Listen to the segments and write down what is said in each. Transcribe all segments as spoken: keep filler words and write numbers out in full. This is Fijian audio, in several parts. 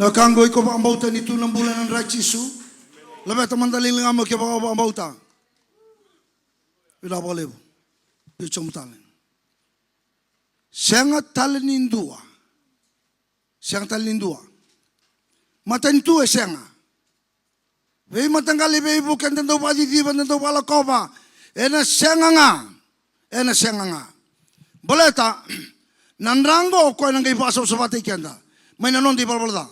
Wekaqu, iko vakabauta ni tu na bula ena dra i Jisu? Laveta mada lili ga mai ke vaka o vakabauta. Vinaka vakalevu. Io, sauma tale. Sega tale ni dua. Sega tale ni dua. Matanitu e sega. Veimataqali, veivuke, eda dau vakaciciva, eda dau vakalakova. Ena sega ga. Ena sega ga. Baleta na dra oqo o koya na qai vakasavasavataki keda mai na noda ivalavala ca.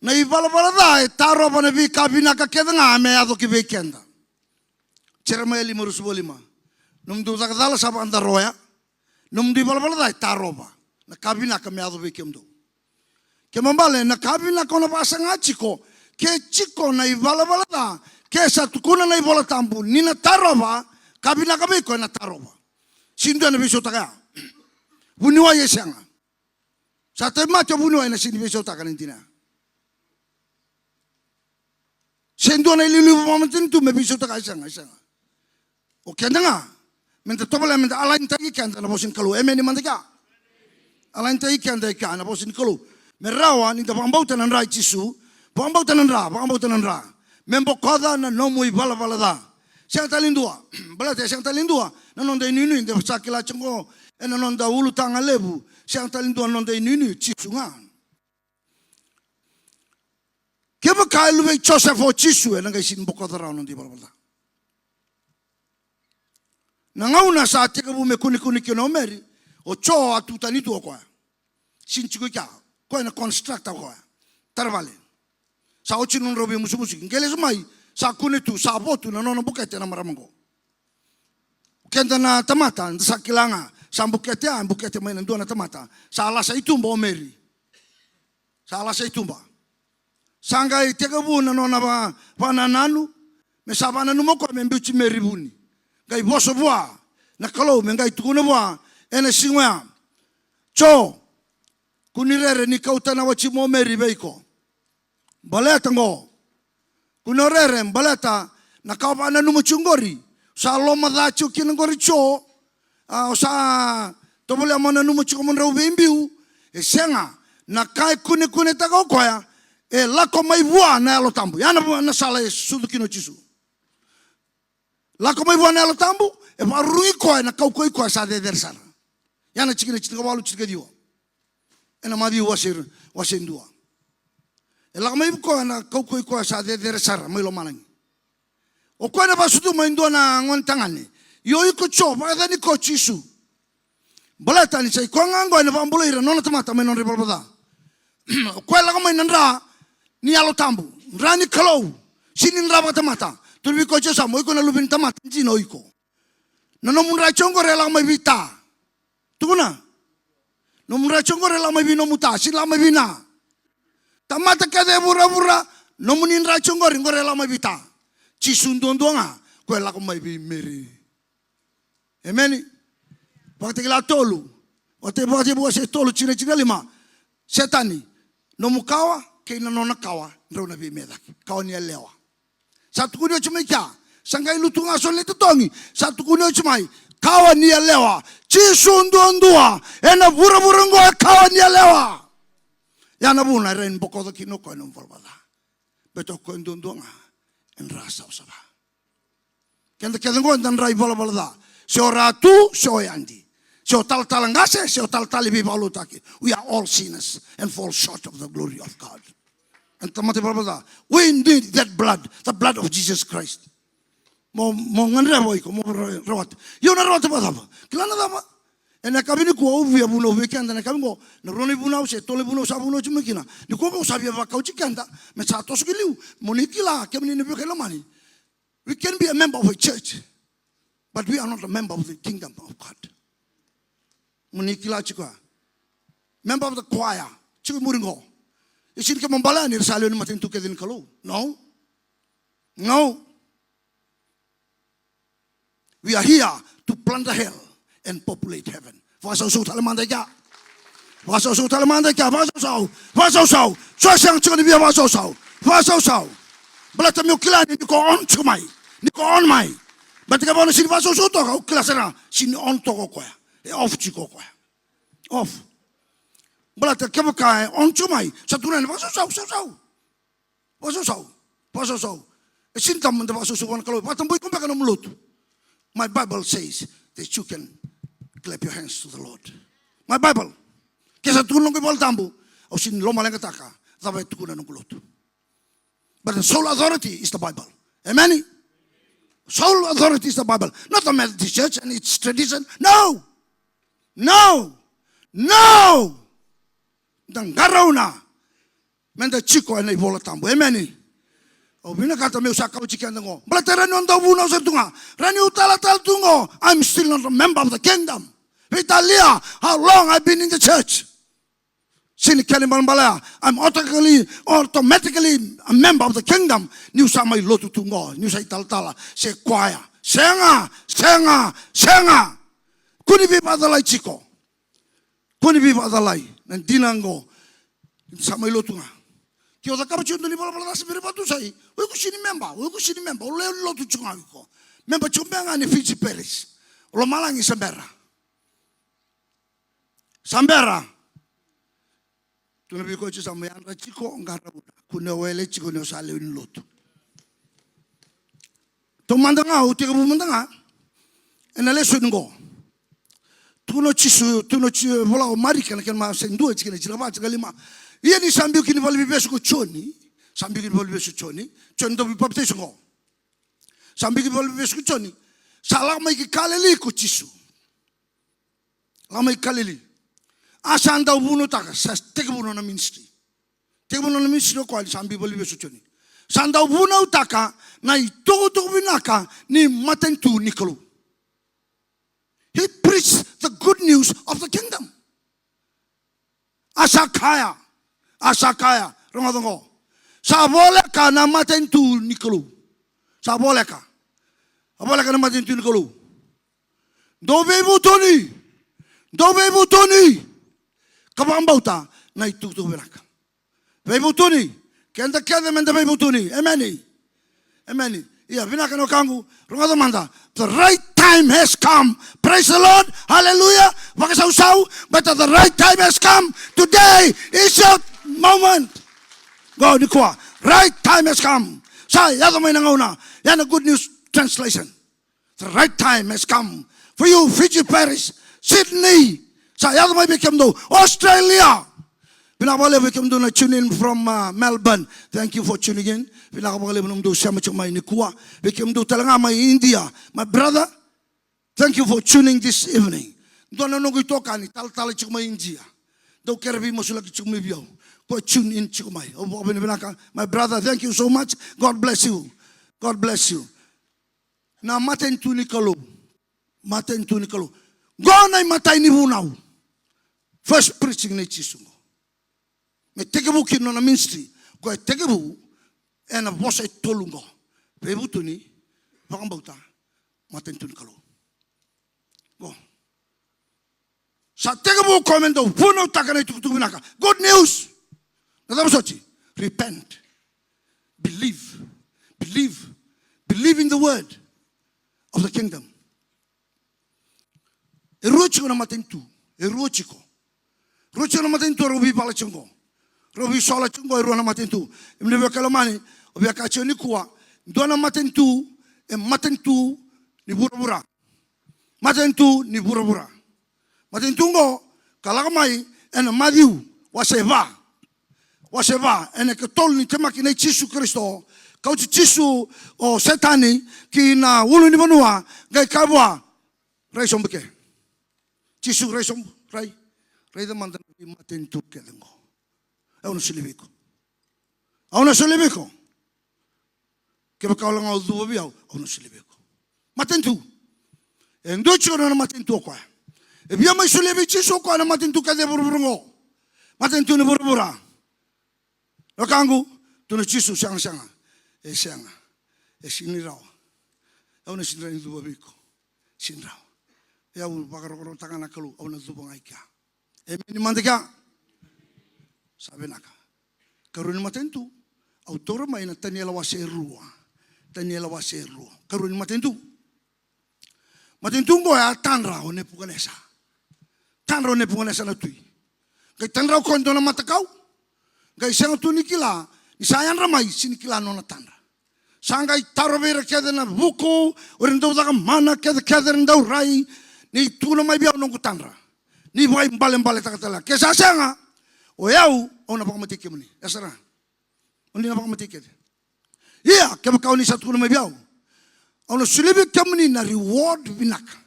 Na ivalavala ca e tarova na veika vinaka kece ga me yaco ki vei keda. Jeremaia lima, ruasagavulu ka lima. Nomudou caka cala sa vakadaroya. Nomudou ivalavala ca e tarova na ka vinaka me yaco vei kemudou. Kena ibalebale, na ka vinaka o na vakasaga tiko, ke tiko na ivalavala ca, ke sa tukuna na iVola Tabu ni na tarova, ka vinaka vei koya na tarova. Sega ni dua na veisautaka ya. Vuniwai e sega. Sa tauvimate o vuniwai, na sega ni veisautaka na dina ya. Sega ni dua na iliuliu vakamatanitu me veisautaka, e sega, e sega. O keda ga, meda tovolea meda align-taki keda na vosa ni Kalou. Emeni mada kea. Align-taki keda e kea na vosa ni Kalou. Me rawa nida vakabauta na dra i Jisu, vakabauta na dra, vakabauta na dra. Me bokoca na nomu ivalavala ca. Sega tale ni dua. Baleta e sega tale ni dua na noda inuinui, de sa kila tiko oqo ena noda ulutaga levu. Sega tale ni dua na noda inuinui, Jisu ga. Kevaka e luve i Josefa o Jisu, ena qai sega ni bokoca rawa na noda ivalavala ca. Na gauna sa tekivu me kunekune kina o Meri, o Jo a tu tani tu o koya. Sega ni tiko i kea, o koya na constructor o koya. Tara vale. Sa oti na nodrau veimusumusuki. Qai lesu mai, sa kune tu, sa vo tu na nona bukete na marama oqo. Keda na tamata, da sa kila ga, sa bukete ya, bukete mai na dua na tamata. Sa lasa i tuba o Meri. Sa lasa i tuba. Sa qai tekivu na nona va, vakanananu, me sa vakananuma o koya me biuti Meri vuni. Qai vosa vua na Kalou, me qai tukuna vua ena siga oya. Jo, kua ni rere ni kauta na watimu o Meri vei iko. Baleta oqo. Kua ni rere, baleta na ka o vakananuma tiko oqori. Sa loma ca tiko kina oqori Jo. A, o sa tovolea mo nanuma tiko mo drau veibiu. E sega, na ka e kunekunetaka o koya, e lako mai vua na Yalo Tabu. Ya na, na sala e sucu kina o Jisu. Lako mai vua na Yalo Tabu, e vakarurugi koya na kaukauwa i koya sa cecere sara. Ya na tikina tinikawalu, tinikaciwa. Ena Maciu wase, wase dua. E lako mai vua koya na kaukauwa i koya sa cecere sara mai lomalagi. O koya na vakasucu mai dua na gone tagane. Io iko Jo, vakayacani koya o Jisu. Baleta ni sa i koya ga oqo ena vakabulai ira na nona tamata mai na nodra ivalavala ca. O koya e lako mai na dra ni Yalo Tabu, dra ni Kalou, sega ni dra vakatamata. Tukuna vei koya o Jisu, o iko na luve ni tamata dina o iko. Na nomu dra tiko oqori e lako mai vei Ta. Tukuna. Nomu dra tiko oqori e lako mai vei nomu Ta, sega ni lako mai vei Na. Tamata kece e vuravura, nomuni dra tiko oqori, oqori e lako mai vei Ta. Jisu duadua ga, koya e lako mai vei Meri. Emeni. Vakatakila tolu. Vakatakila, Vakatekivu wase tolu, tikina, tikina lima. Setani, nomu kawa kei na nona kawa, drau na veimecaki. Kawa ni yalewa. Sa tukuni oti mai kea. Sa qai lutu ga so na itotogi. Sa tukuni oti mai. Kawa ni yalewa. Jisu duadua ena vuravura oqo e kawa ni yalewa. Ya na vuna e rawa ni bokoca kina o koya na nomu valavala ca. Baleta o koya duadua ga e dra savasava. Keda kece oqo eda dra ivalavala ca. Se o ratu, se o yadi. Se o talatala qase, se o talatala i veivakalotutaki. We are all sinners and fall short of the glory of God. And tamata ivalavala ca. We need that blood, the blood of Jesus Christ. Mo, mo gadreva o iko, mo ra-, rawata. Io na rawata vakacava? Kila na cava? Ena yakavi nikua au via vunau vei keda, na yakavi oqo, na rua na ivunau se tolu na ivunau sa vunau tiko mai kina. Nikua au sa via vakauti keda, me sa toso ki liu, mo ni kila, kemuni na veiwekani lomani. We can be a member of a church, but we are not a member of the kingdom of God. Mo ni kila tiko ya. Member of the choir. Tiko i muri qo. E sega ni kena ibalebale ni ra sa lewe ni matanitu kece ni Kalou. No. No. We are here to plunder hell and populate heaven. Vakasausau tale mada i kea. Vakasausau tale mada i kea. Vakasausau. Vakasausau. So sega tiko ni via vakasausau. Vakasausau. Baleta meu kila ni ko on tiko mai. Ni ko on mai. Baleta kevaka o na sega ni vakasausau toka, au kila sara, sega ni on toka o koya. E off tiko o koya. Off. Baleta kevaka e on tiko mai, sa tukuna yani, vakasausau, sausau. Vakasausau, vakasausau. E sega ni tabu meda vakasausau vua na Kalou, vakatabui iko beka na nomu lotu. My Bible says that you can clap your hands to the Lord. My Bible. Ke sa tukuna noqu iVola Tabu, au sega ni lomaleqataka cava e tukuna noqu lotu. But the sole authority is the Bible. Amen? Sole authority is the Bible. Not the Methodist Church and its tradition. No. No. No. Da qarauna meda tiko ena iVola Tabu. Emeni. Au vinakata meu sa kauti keda qo. Baleta rawa niu dau vunau sara tu ga. Rawa niu talatala tu qo. I'm still not a member of the kingdom. Veitalia, how long I've been in the church. Sega ni kena ibalebale ya, I'm automatically, automatically a member of the kingdom. Niu sa mai lotu tu qo, niu sa italatala se kwaya. Sega, sega, sega. Kua ni veivakacalai tiko. Kua ni veivakacalai. Na dina qo. Sa mai lotu ga. Ke o cakava tiko dua na ivalavala ca se bera ni vakatusai, o iko sega ni memba, o iko sega ni memba, o lewe ni lotu tiko ga o iko. Memba tiko beka ga ni Fiji Parish. O lomalagi sa bera. Sa bera. Tukuna vei koya tiko sa mai yadra tiko, qarauna. Kua ni o wele tiko ni o sa lewe ni lotu. Taumada ga, au tekivu mada ga ena lesoni qo. Tukuna o Jisu, tukuna o Jisu, vola o Marika na kena ma se dua, tikina e tinikava, tinikalima. Ia ni sa biu ki na valeniveivesu ko Joni, sa biu ki na valeniveivesu ko Joni, Joni Dauvei Papitaiso qo. Sa biu ki na valeniveivesu ko Joni, sa lako mai ki Kaleli ko Jisu. Lako mai Kaleli. A sa dau vunautaka, sa tekivu nona ministry. Tekivu nona ministry o koya ni sa biu valeniveivesu o Joni. Sa dau vunautaka na itukutuku vinaka ni matanitu ni Kalou. He preached the good news of the kingdom. A sa kaya, a sa kaya, rogoca qo. Sa voleka na matanitu ni Kalou. Sa voleka. A voleka na matanitu ni Kalou. Dou veivutuni. Dou veivutuni. Ka vakabauta na itukutuku vinaka. Veivutuni. Keda kece meda veivutuni. Emeni. Emeni. Ia, vinaka na wekaqu. Rogoca mada. The right time has come. Praise the Lord. Hallelujah. Vakasausau. But the right time has come. Today is your moment. Qo nikua. Right time has come. Sa yaco mai na gauna. Ia na Good News Translation. The right time has come for you, Fiji Parish, Sydney. Sa yaco mai vei kemudou, Australia. Vinaka vakalevu vei kemudou na tune in from, uh, Melbourne. Thank you for tuning in. Vinaka vakalevu nomudou sema tiko mai nikua. Vei kemudou tale ga mai India. My brother, thank you for tuning this evening. Dua na noqu itokani, talatala tiko mai India. Dau kere veimasulaki tiko mai vei au. Ko tune in tiko mai. Au vakavinavinaka. My brother, thank you so much. God bless you. God bless you. Na matanitu ni Kalou. Matanitu ni Kalou. Qo na imatai ni vunau. First preaching nei Jisu qo. Me tekivu kina nona ministry. Qo e tekivu ena vosa e tolu qo. Veivutuni, vakabauta, matanitu ni Kalou. Qo. Sa tekivu o koya me dau vunautaka na itukutuku vinaka. Good news. Na cava soti? Repent. Believe. Believe. Believe in the word of the kingdom. E rua tiko na matanitu. E rua tiko. Rua tiko na matanitu, rau veivala tiko qo. Rau veisola tiko qo, e rua na matanitu. Emeni veiwekani lomani, au via kaya tiko nikua. Dua na matanitu, e matanitu ni vuravura. Matanitu ni vuravura. Matanitu qo, ka lako mai ena Maciu, wase va. Wase va, ena ikatolu ni temaki nei Jisu Karisito, kauti Jisu o Setani ki na ulunivanua, qai kaya vua, rai sobu ke. Jisu, rai sobu, rai. Raica mada na veimatanitu kece qo. Au na solia vei iko. Au na solia vei iko. Kevaka o lako ga o cuva vei au, au na solia vei iko. Matanitu. E dua tiko na nona matanitu o koya. E via mai solia vei Jisu o koya na matanitu kece e vuravura qo. Matanitu ni vuravura. Na wekaqu, tukuna o Jisu, sega, sega. E sega. E sega ni rawa. Au na sega ni rawa ni cuva vei iko. Sega ni rawa. E au vakarokorokotaka na Kalou, au na cuva ga i kea. Emeni mada kea. Sa vinaka. Karua ni matanitu. Au taura mai na Taniela wase e rua. Taniela wase e rua. Karua ni matanitu. Matanitu qo e a tadra o Nepukanesa. Tadra o Nepukanesa na tui. Qai tadra o koya e dua na matakau. Qai sega tu ni kila ni sa yadra mai, sega ni kila na nona tadra. Sa qai taro vei ira kece na vuku, o ira dau caka mana kece, kece era dau rai, ni tukuna mai vei au noqu tadra. Ni vakaibalebaletaka tale ga. Ke sa sega, o yau, au na vakamatei kemuni. E sara. O ni na vakamatei kece. Ia, kevaka o ni sa tukuna mai vei au, au na solia vei kemuni na reward vinaka.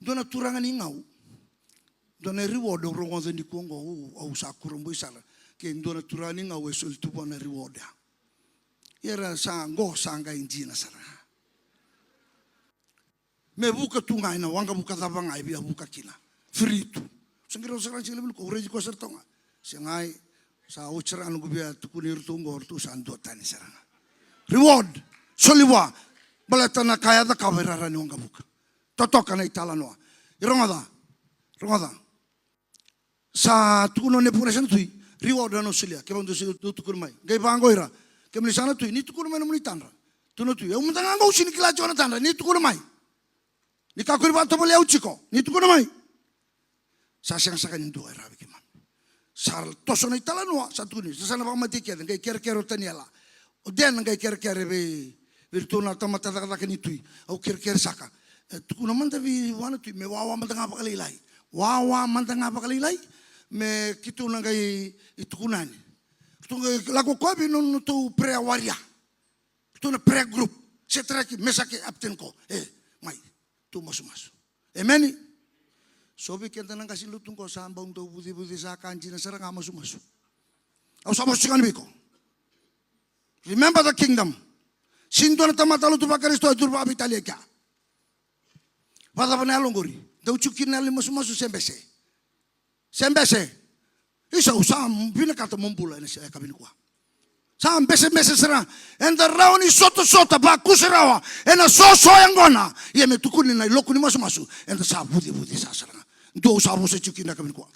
Dua na turaga ni Gau. Dua na reward au rogoca nikua qo, au, au sa kurabui sara. Ke dua na turaga ni Gau e soli tu vua na reward ya. Ia era sa qo sa qai dina sara. Me vuka tu ga ena waqavuka cava ga e via vuka kina. Free tu. Sa qai rau sara ga, sega ni levu ni ko, au raici koya sara toga. Segai, sa oti sara ga noqu via tukuni iratou qo, ratou sa duatani sara ga. Reward, soli vua. Baleta na ka e a cakava e rara ni waqavuka. Totoka na italanoa. E rogoca, rogoca. Sa tukuna o Nepukanesa na tui, reward au na solia, kevaka dou sa tukuna mai. Qai vaqo ira, kemuni saka na tui, ni tukuna mai nomuni tadra. Tukuna na tui, au mada ga qo au sega ni kila tiko na tadra, ni tukuna mai. Ni kakua ni vakatovolei au tiko, ni tukuna mai. Sa sega saka ni dua e rawa vei keimami. Sa toso na italanoa, sa tukuni, sa, sa na vakamatei kece, qai kerekere o Taniela. O Dan qai kerekere vei, vei iratou na tamata cakacaka ni tui. Au kerekere saka. E, tukuna mada vei vua na tui, me wawa mada ga vakalailai. Wawa mada ga vakalailai, me keitou na qai tukuna yani. Ratou qai lako koya vei nodratou prayer warrior. Ratou na prayer group. Setaraki, Mesaki, Apteniko. E, mai. Tou masumasu. Emeni. So vei keda na qase ni lotu qo sa bau dau vucevucesa ka dina sara ga masumasu. Au sa vosa tiko yani vei iko. Remember the kingdom. Sega ni dua na tamata lotu vaKarisito e curu vakaveitalia i kea. Vakacava na yalo qori? Dau tiko kina na yalo ni masumasu se bese? Se bese. Isa, au sa vinakata mo bula ena yakavi nikua. Sa besebese sara. Eda rawa ni sotasota, vakusa rawa ena soso yaqona. Ia me tukuni na iloku ni masumasu, eda sa vucevucesa sara ga. Dua au sa vosa tiko kina ena yakavi nikua.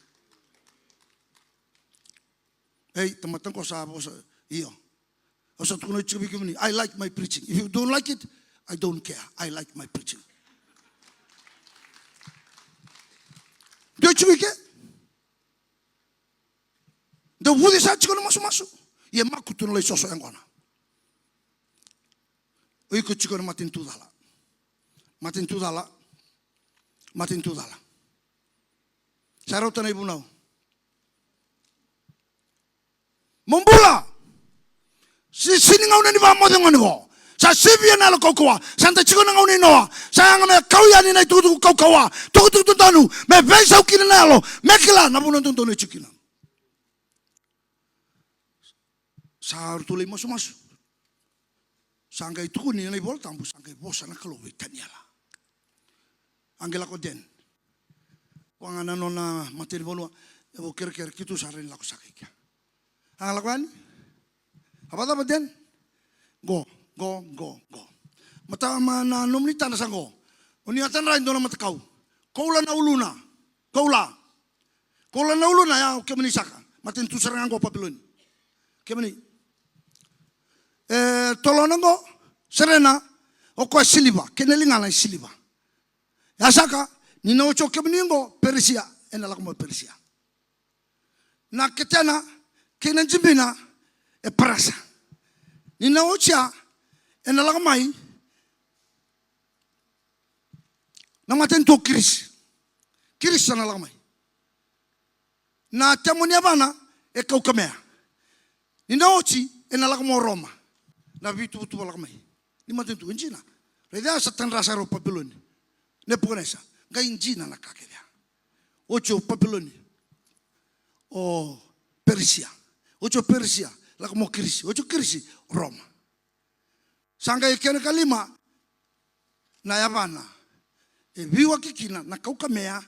Ei, tamata qo sa vosa. Io. Au sa tukuna tiko vei kemuni, I like my preaching. If you don't like it, I don't care. I like my preaching. Dua tiko i ke. Dau vucesa tiko na masumasu. Ia makutu na lai soso yaqona. O iko tiko na matanitu cala. Matanitu cala. Matanitu cala. Sa rauta na ivunau. Mo bula. Sega, sega ni gauna ni vakamoce gone qo. Sa sivia na yalo kaukauwa. Sa da tiko na gauna i Noa. Sa yaga me kau yani na itukutuku kaukauwa, tukutuku dodonu, me veisau kina na yalo, me kila na vanua dodonu e tiko kina. Sa ratou lai masumasu. Sa qai tukuni ena iVola Tabu, sa qai vosa na Kalou vei Taniela. A qai lako o Dan. Vua ga na nona matanivanua, e vo kerekere, keitou sa rai ni lako saka i kea. A lako yani. A vakacava o Dan? Qo, qo, qo, qo. Mata, ma na nomuni tadra sa qo. O ni a tadra e dua na matakau. Koula na uluna. Koula. Koula na uluna ya, o kemuni saka. Matanitu sara ga qo o Papiloni. Kemuni. E, tolona qo, Serena, o koya siliva, kei na ligana e siliva. Ya saka, ni na oti o kemuni qo, Perisia, ena lako mai o Perisia. Na ketena, kei na jibina, e Parasa. Ni na oti ya, ena lako mai, na matanitu o Kirisi. Kirisi sa na lako mai. Na temo ni yavana e kaukamea. Ni na oti, ena lako mai o Roma. Na veituvatuva lako mai. Ni matanitu e jina. Raica ya sa tadra sara o Papiloni. Nepukanesa. Qai jina na ka kece ya. Oti o Papiloni. O Perisia. Oti o Perisia. Lako mai o Kirisi. Oti o Kirisi. Roma. Sa qai kena ikalima, na yavana e veiwaki kina na kaukamea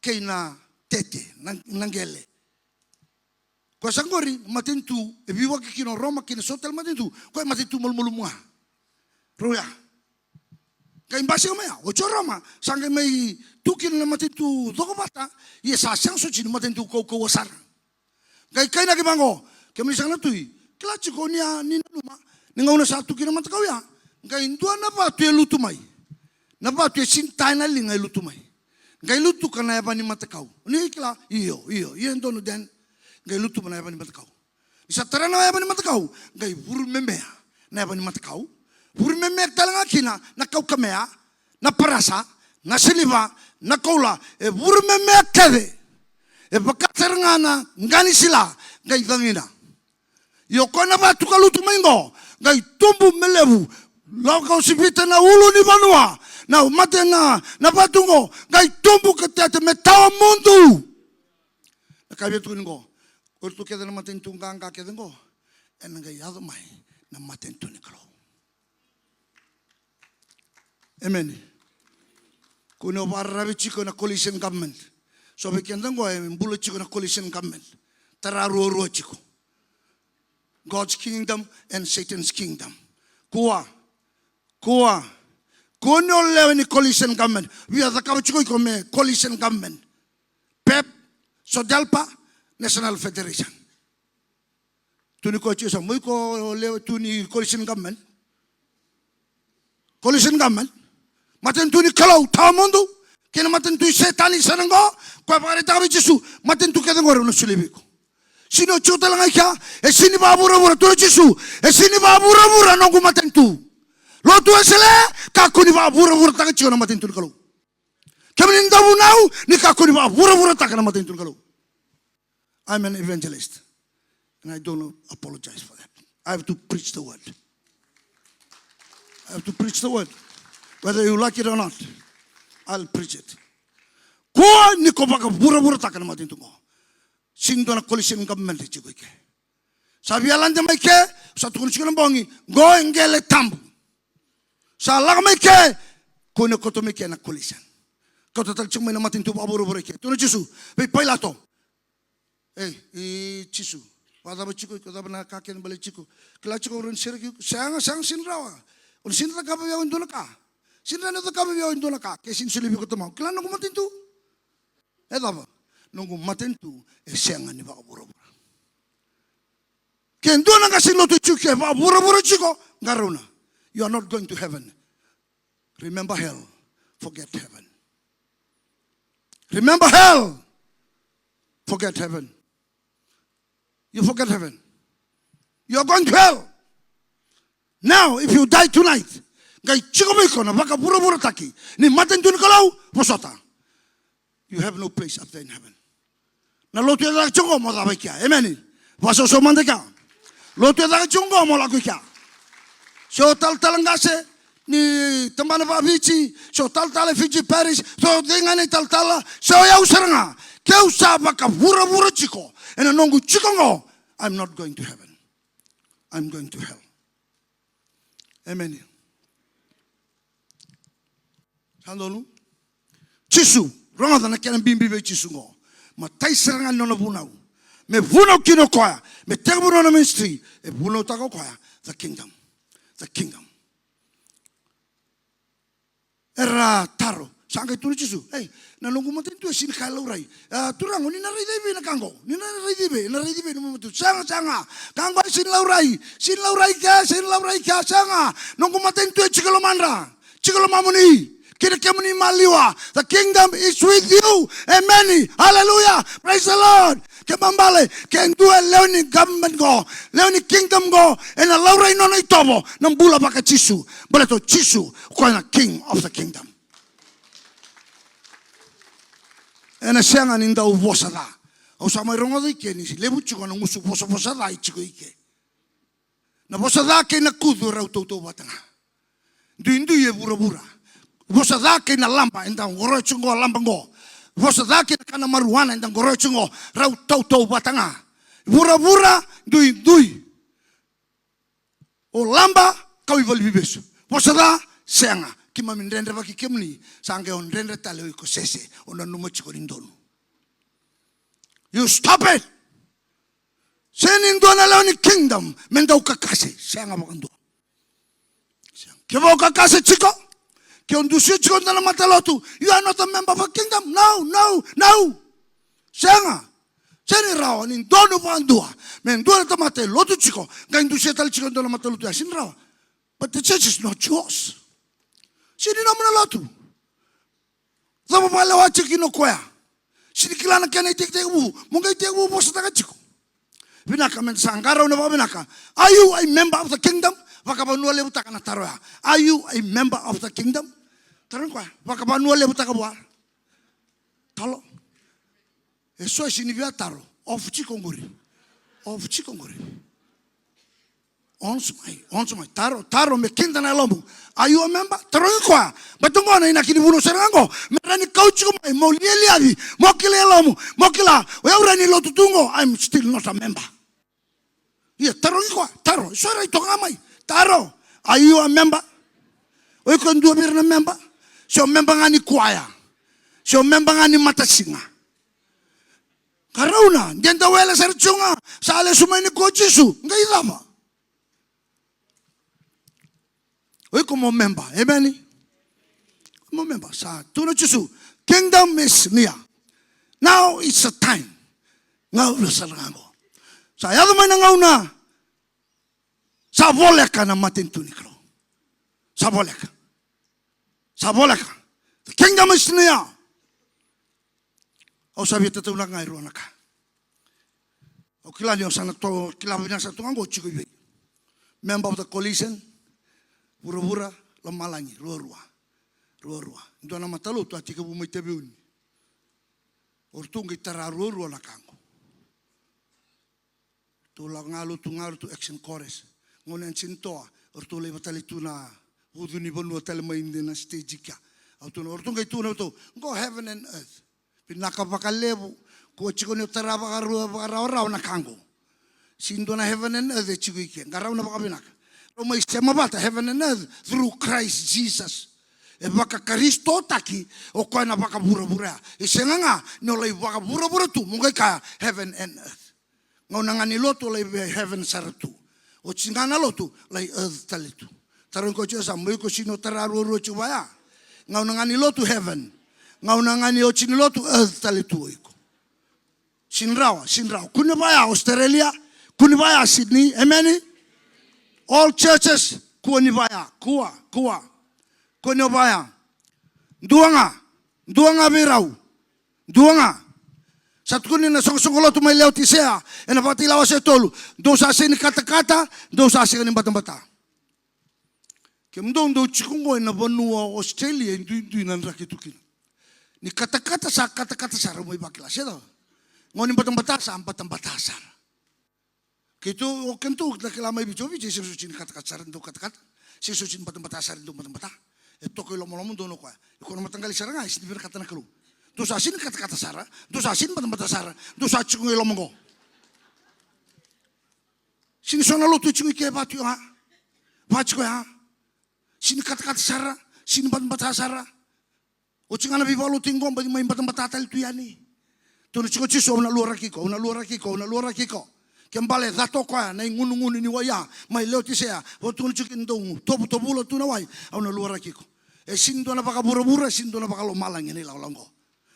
kei na tete, na, na qele. Koya sa qori na matanitu e veiwaki kina o Roma kei na so tale matanitu, koya e matanitu malumalumu ga. Rau ya. Qai basika mai ya, oti o Roma, sa qai mai tu kina na matanitu cokovata, ia sa sega soti ni matanitu kaukauwa sara. Qai kainaki vaqo, kemuni saka na tui, kila tiko ni a, ni nanuma ni gauna sa tu kina na matakau ya, qai dua na vatu e lutu mai. Na vatu e sega ni ta ena liga e lutu mai. Qai lutuka na yava ni matakau. Ni kila, io, io, io, e donu Dan. Qai lutuma na yava ni matakau. Ni sa tara na yava ni matakau, qai vurumemea na yava ni matakau. Vurumemea tale ga kina na kaukamea, na parasa, na siliva, na koula. E vurumemea kece. E vaka sara ga na qa ni sila, qai cagina. Ia o koya na vatu ka lutu mai qo, qai tubu me levu. Lako sivita na ulu ni vanua, na mate na, na vatu qo, qai tubu ka tete me tawa mudu. Na ka via tukuni qo, o iratou kece na matanitu qaqa kece qo, ena qai yaco mai na matanitu ni Kalou. Emeni. Kua ni o vakararavi tiko na coalition government. So vei keda qo e bula tiko na coalition government. Tara ruarua tiko. God's kingdom and Satan's kingdom. Kua. Kua. Kua ni o lewe ni coalition government. Via cakava tiko iko me coalition government. PEP, SODELPA, National Federation. Tu ni koya tiko sa, mo iko lewe tu ni coalition government. Coalition government. Matanitu ni Kalou, tawa mudu. Kei na matanitu i Setani sara qo, koya vakaraitaka vei Jisu, matanitu kece qori au na solia vei iko. Sini o tiko tale ga i kea, e sini vakavuravura, tu na Jisu, e sini vakavuravura noqu matanitu. Lotu Wesele, kakua ni vakavuravurataka tiko na matanitu ni Kalou. Kemuni na dauvunau, ni kakua ni vakavuravurataka na matanitu ni Kalou. I'm an evangelist. And I don't apologize for that. I have to preach the word. I have to preach the word. Whether you like it or not, I'll preach it. Kua ni ko vakavuravurataka na matanitu qo. Sini dua na coalition government e tiko i ke. Sa via lade mai ke, sa tukuna tiko na bogi, qo e qele tabu. Sa lako mai ke, kua ni koto mai ke na coalition. Koto tale tiko mai na matanitu vakavuravura i ke. Tukuna o Jisu vei Pailato. Ei, i Jisu, vakacava tiko iko, cava na ka kece baleti iko? Kila tiko o rawa ni sereki iko? Sega, sega, sini rawa. O na sini cakava vei au e dua na ka. Sini rawa ni cakava vei au e dua na ka ke sini solia vei iko o tamaqu. Kila noqu matanitu. E cava? Noqu matanitu e sega ni vakavuravura. Ke dua na qase ni lotu e tiko ke vakavuravura tiko, qarauna. You are not going to heaven. Remember hell, forget heaven. Remember hell, forget heaven. You forget heaven. You are going to hell. Now, if you die tonight, qai tiko vei iko na vakavuravurataki ni matanitu ni Kalou, vosota. You have no place up there in heaven. Na lotu e caka tiko qo mo cava i kea. Emeni. Vakasausau mada i kea. Lotu e caka tiko qo mo lako i kea. Se o talatala qase ni tabana vakaViti, se o talatala e Fiji Parish, se o cei ga na italatala, se o yau sara ga. Ke au sa vakavuravura tiko ena noqu tiko qo, I'm not going to heaven. I'm going to hell. Emeni. Sa donu? Jisu, rogoca na kena bibi vei Jisu qo. Matai sara ga ni nona vunau. Me vunau kina o koya, me tekivu nona ministry, e vunautaka o koya the kingdom. The kingdom. Era taro, sa qai tukuna o Jisu, ei, na noqu matanitu e sini ka laurai. A, Turaga, ni na raici vei na ka qo? Ni na raici vei, na raici vei nomu matanitu? Sega, sega. Ka qo e sini laurai. Sini laurai kea, sini laurai kea, sega. Noqu matanitu e tiko e lomadra. Tiko e lomamuni. Kei na kemuni maliwa. The kingdom is with you. Emeni. Hallelujah. Praise the Lord. Ke babale, ke dua e lewe ni government qo, lewe ni kingdom qo, ena laurai nona itovo na bula vaka Jisu. Baleta o Jisu, o koya na king of the kingdom. Ena sega ni dau vosa ca. Au sa mai rogoca i ke ni levu tiko na gusu vosavosa ca e tiko i ke. Na vosa ca kei na kucu e rau tautauvata ga. Duidui e vuravura. Vosa ca kei na laba eda qoroya tiko qo, laba qo. Vosa ca kei na kana marijuana eda qoroya tiko qo, rau tautauvata ga. Vuravura, duidui. O laba, kau i valeniveivesu. Vosa ca, sega. Keimami dredrevaki kemuni, sa qai o dredre tale o iko Sese, o nanuma tiko ni donu. You stop it. Sega ni dua na lewe ni kingdom me dau kakase, sega vakadua. Sega. Kevaka o kakase tiko, ke o dusia tiko e dua na matalotu, you are not a member of a kingdom. No, no, no. Sega. Sega ni rawa ni donu vakadua me dua na tamata e lotu tiko, qai dusia tale tiko e dua na matalotu, ya sega ni rawa. But the church is not yours. Sega ni nomu na lotu. Cava vakalewa tiko kina o koya? Sega ni kila na kena itekitekivu, mo qai tekivu vosataka tiko. Vinaka, meda sa qarauna vakavinaka. Are you a member of the kingdom? Vakavanua levutaka na taro ya. Are you a member of the kingdom? Taro ni koya. Vakavanua levutaka vua. Talo. E so e sini via taro. Off tiko qori. Off tiko qori. Once mai, once mai. Taro, taro me kida na yalomu. Are you a member? Tarogi koya. Baleta qo na inaki ni vunau sara ga qo. Me rawa ni kau tiko mai, mo lialiaci, mo kila yalomu, mo kila. O yau rawa ni lotu tu qo, I'm still not a member. Ia, tarogi koya, taro. So rai toka ga mai. Taro. Are you a member? O iko e dua vei ira na member? Se o member ga ni kuaya. Se o member ga ni matasiga. Qarauna, de da wele sara tiko ga, sa lesu mai ni ko Jisu, qai cava? O iko mo member, emeni? Mo member, sa tukuna o Jisu, kingdom is near. Now is the time. Gauna sara ga qo. Sa yaco mai na gauna, sa voleka na matanitu ni Kalou. Sa voleka. Sa voleka. The kingdom is near. Au sa via tataunaka ga e rua na ka. Au kila ni au sa na to, kila vinaka sa tu ga qo tiko i vei. Member of the coalition, vuravura, lomalagi, ruarua. Ruarua. Dua na matalotu a tekivu mai Taveuni. O ratou qai tara ruarua na ka qo. Ratou lako ga lotu ga ratou action chorus. Gauna e sini toa, o ratou laiva tale tu na vucu ni vanua tale mai de na stage kea. Au tukuna, o ratou qai tukuna o ratou, qo heaven and earth. Vinaka vakalevu, kua tiko ni o tara vakarua, vakarawarawa na ka qo. Sini dua na heaven and earth e tiko i ke, qarauna vakavinaka. Rau mai sema vata heaven and earth through Christ Jesus. E vakaKarisitotaki o koya na vakavuravura ya. E sega ga ni o lai vakavuravura tu, mo qai kaya heaven and earth. Gauna ga ni lotu, lai vei heaven sara tu. Oti ga na lotu, lai earth tale tu. Tarogi koya tiko sa, mo iko sini o tara ruarua tiko vaya. Gauna ga ni lotu, heaven. Gauna ga ni oti ni lotu, earth tale tu o iko. Sini rawa, sini rawa. Kua ni vaya Australia, kua ni vaya Sydney, emeni? All churches, kua ni vaya, kua, kua. Kua ni vaya. Dua ga, dua ga vei rau. Dua ga. Sa tukuni na soqosoqo lotu mai Leotisea, ena Vakatakila wase tolu. Dou sa sega ni katakata, dou sa sega ni batabata. Kemudou dou tiko qo ena vanua o Australia, e duidui na draki tu kina. Ni katakata sa katakata sara, mai vakila, se cava? Qo ni batabata sa batabata sara. Keitou, o keitou na kila mai Viti, o Viti, e sega soti ni katakata sara, dou katakata. Sega soti ni batabata sara, dou batabata. E toka i lomalomadou o koya. Iko na mataqali sara ga, e sini vinakata na Kalou. Dou sa sini katakata sara, dou sa sini batabata sara, dou sa tiko i loma qo. Sini so na lotu e tiko i ke vati o ya. Vati ko ya. Sini katakata sara, sini batabata sara. Oti ga na veivakalotutaki qo, baci mai batabata tale tu yani. Tukuna tiko o Jisu, au na luaraki iko, au na luaraki iko, au na luaraki iko. Ke bale, cata o koya na igunugunu ni wai ya mai Leotisea. Au tukuna tiko kina, dou tovutovula tu na wai, au na luaraki iko. E sini dua na vakavuravura, e sini dua na vakalomalagi ena ilakolako qo.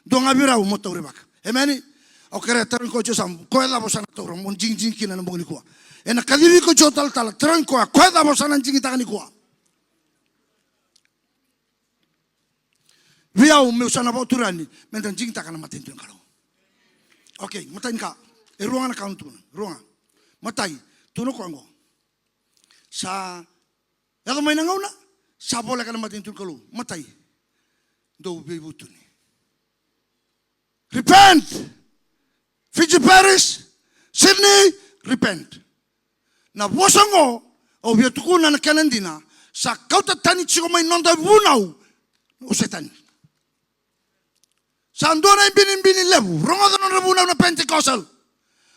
Dua ga vei rau mo taurivaka. Emeni? Au kerea, tarogi koya tiko sa, koya cava o sa na taura, mo digidigi kina ena bogi nikua. Ena kacivi iko tiko talatala, tarogi koya, koya cava o sa na digitaka nikua. Vei au, meu sa na vakaturani, meda digitaka na matanitu ni Kalou. Okay, matai ni ka. E rua ga na ka au na tukuna, rua ga. Matai, tukuna o koya qo. Sa yaco mai na gauna, sa voleka na matanitu ni Kalou. Matai, dou veivutuni. Repent! Fiji Parish, Sydney, repent. Na vosa qo, au via tukuna na kena dina, sa kauta tani tiko mai noda vunau o Setani. Sa dua na ibinibini levu, rogoca nodra vunau na Pentecostal.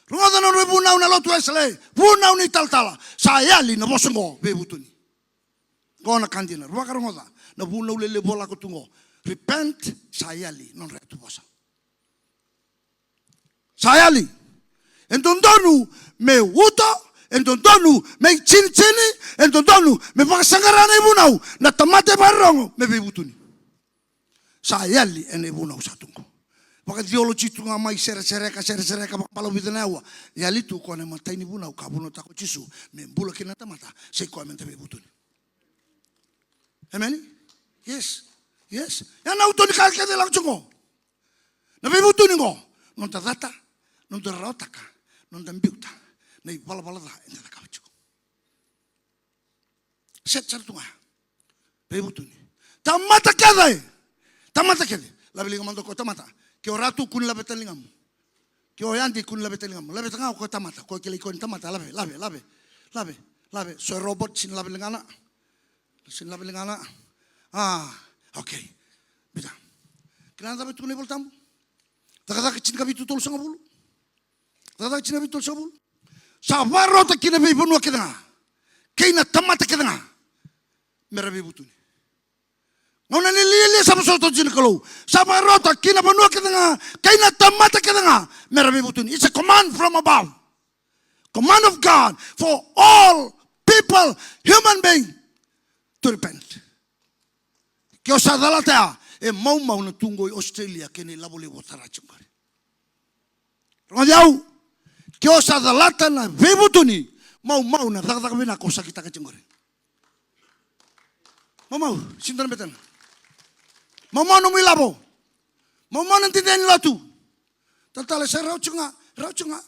Rogoca nodra vunau na Lotu Wesele, vunau ni talatala. Sa yali na vosa qo, veivutuni. Qo na ka dina, vakarogoca na vunau lelevu o lako tu qo. Repent, sa yali nodra yatu vosa. Sa yali. E dodonu me uto, e dodonu me itinitini, e dodonu me vakasaqara na ivunau, na tamata e vakarorogo me veivutuni. Sa yali ena ivunau sa tu qo. Vakacioloji tu ga mai, seresereka, seresereka, vakabalavu vica na aua. Yali tu o koya na imatai ni vunau ka vunautaka o Jisu me bula kina na tamata, sa i koya meda veivutuni. Emeni? Yes. Yes. Ya na uto ni ka kece e lako tu qo. Na veivutuni qo, noda cata, noda rarawataka, noda biuta, na ivalavala ca eda cakava tiko. Set sara tu ga. Veivutuni. Tamata kece. Tamata kece. Lave liga mada o koya tamata. Ke o ratu, kua ni laveta ligamu. Ke o yadi, kua ni laveta ligamu. Laveta ga o koya tamata. Ko kilai koya ni tamata. Lave, lave, lave. Lave, lave. So e robot, sega ni lave ligana. Sega ni lave ligana. A, okay. Biuta. Kila na cava e tukuna na iVolatabu? Cakacaka tinikavitu, tolusagavulu. Cakacaka tinikavitu, tolusagavulu. Sa vakarota ki na veivanua kece ga kei na tamata kece ga me ra veivutuni. Gauna ni lialia sa vosota oti na Kalou. Sa vakarota ki na vanua kece ga kei na tamata kece ga me ra veivutuni. It's a command from above. Command of God for all people, human being, to repent. Ke o sa calata ya, e maumau na tu qo i Australia kei na ilavo levu o tara tiko qori. Rogoci au, ke o sa calata na veivutuni, maumau na cakacaka vinaka o sa kitaka tiko qori. Maumau, sega ni dua na betena. Maumau nomu ilavo. Maumau na dede ni lotu. Talatala, sa rawa tiko ga, rawa tiko ga,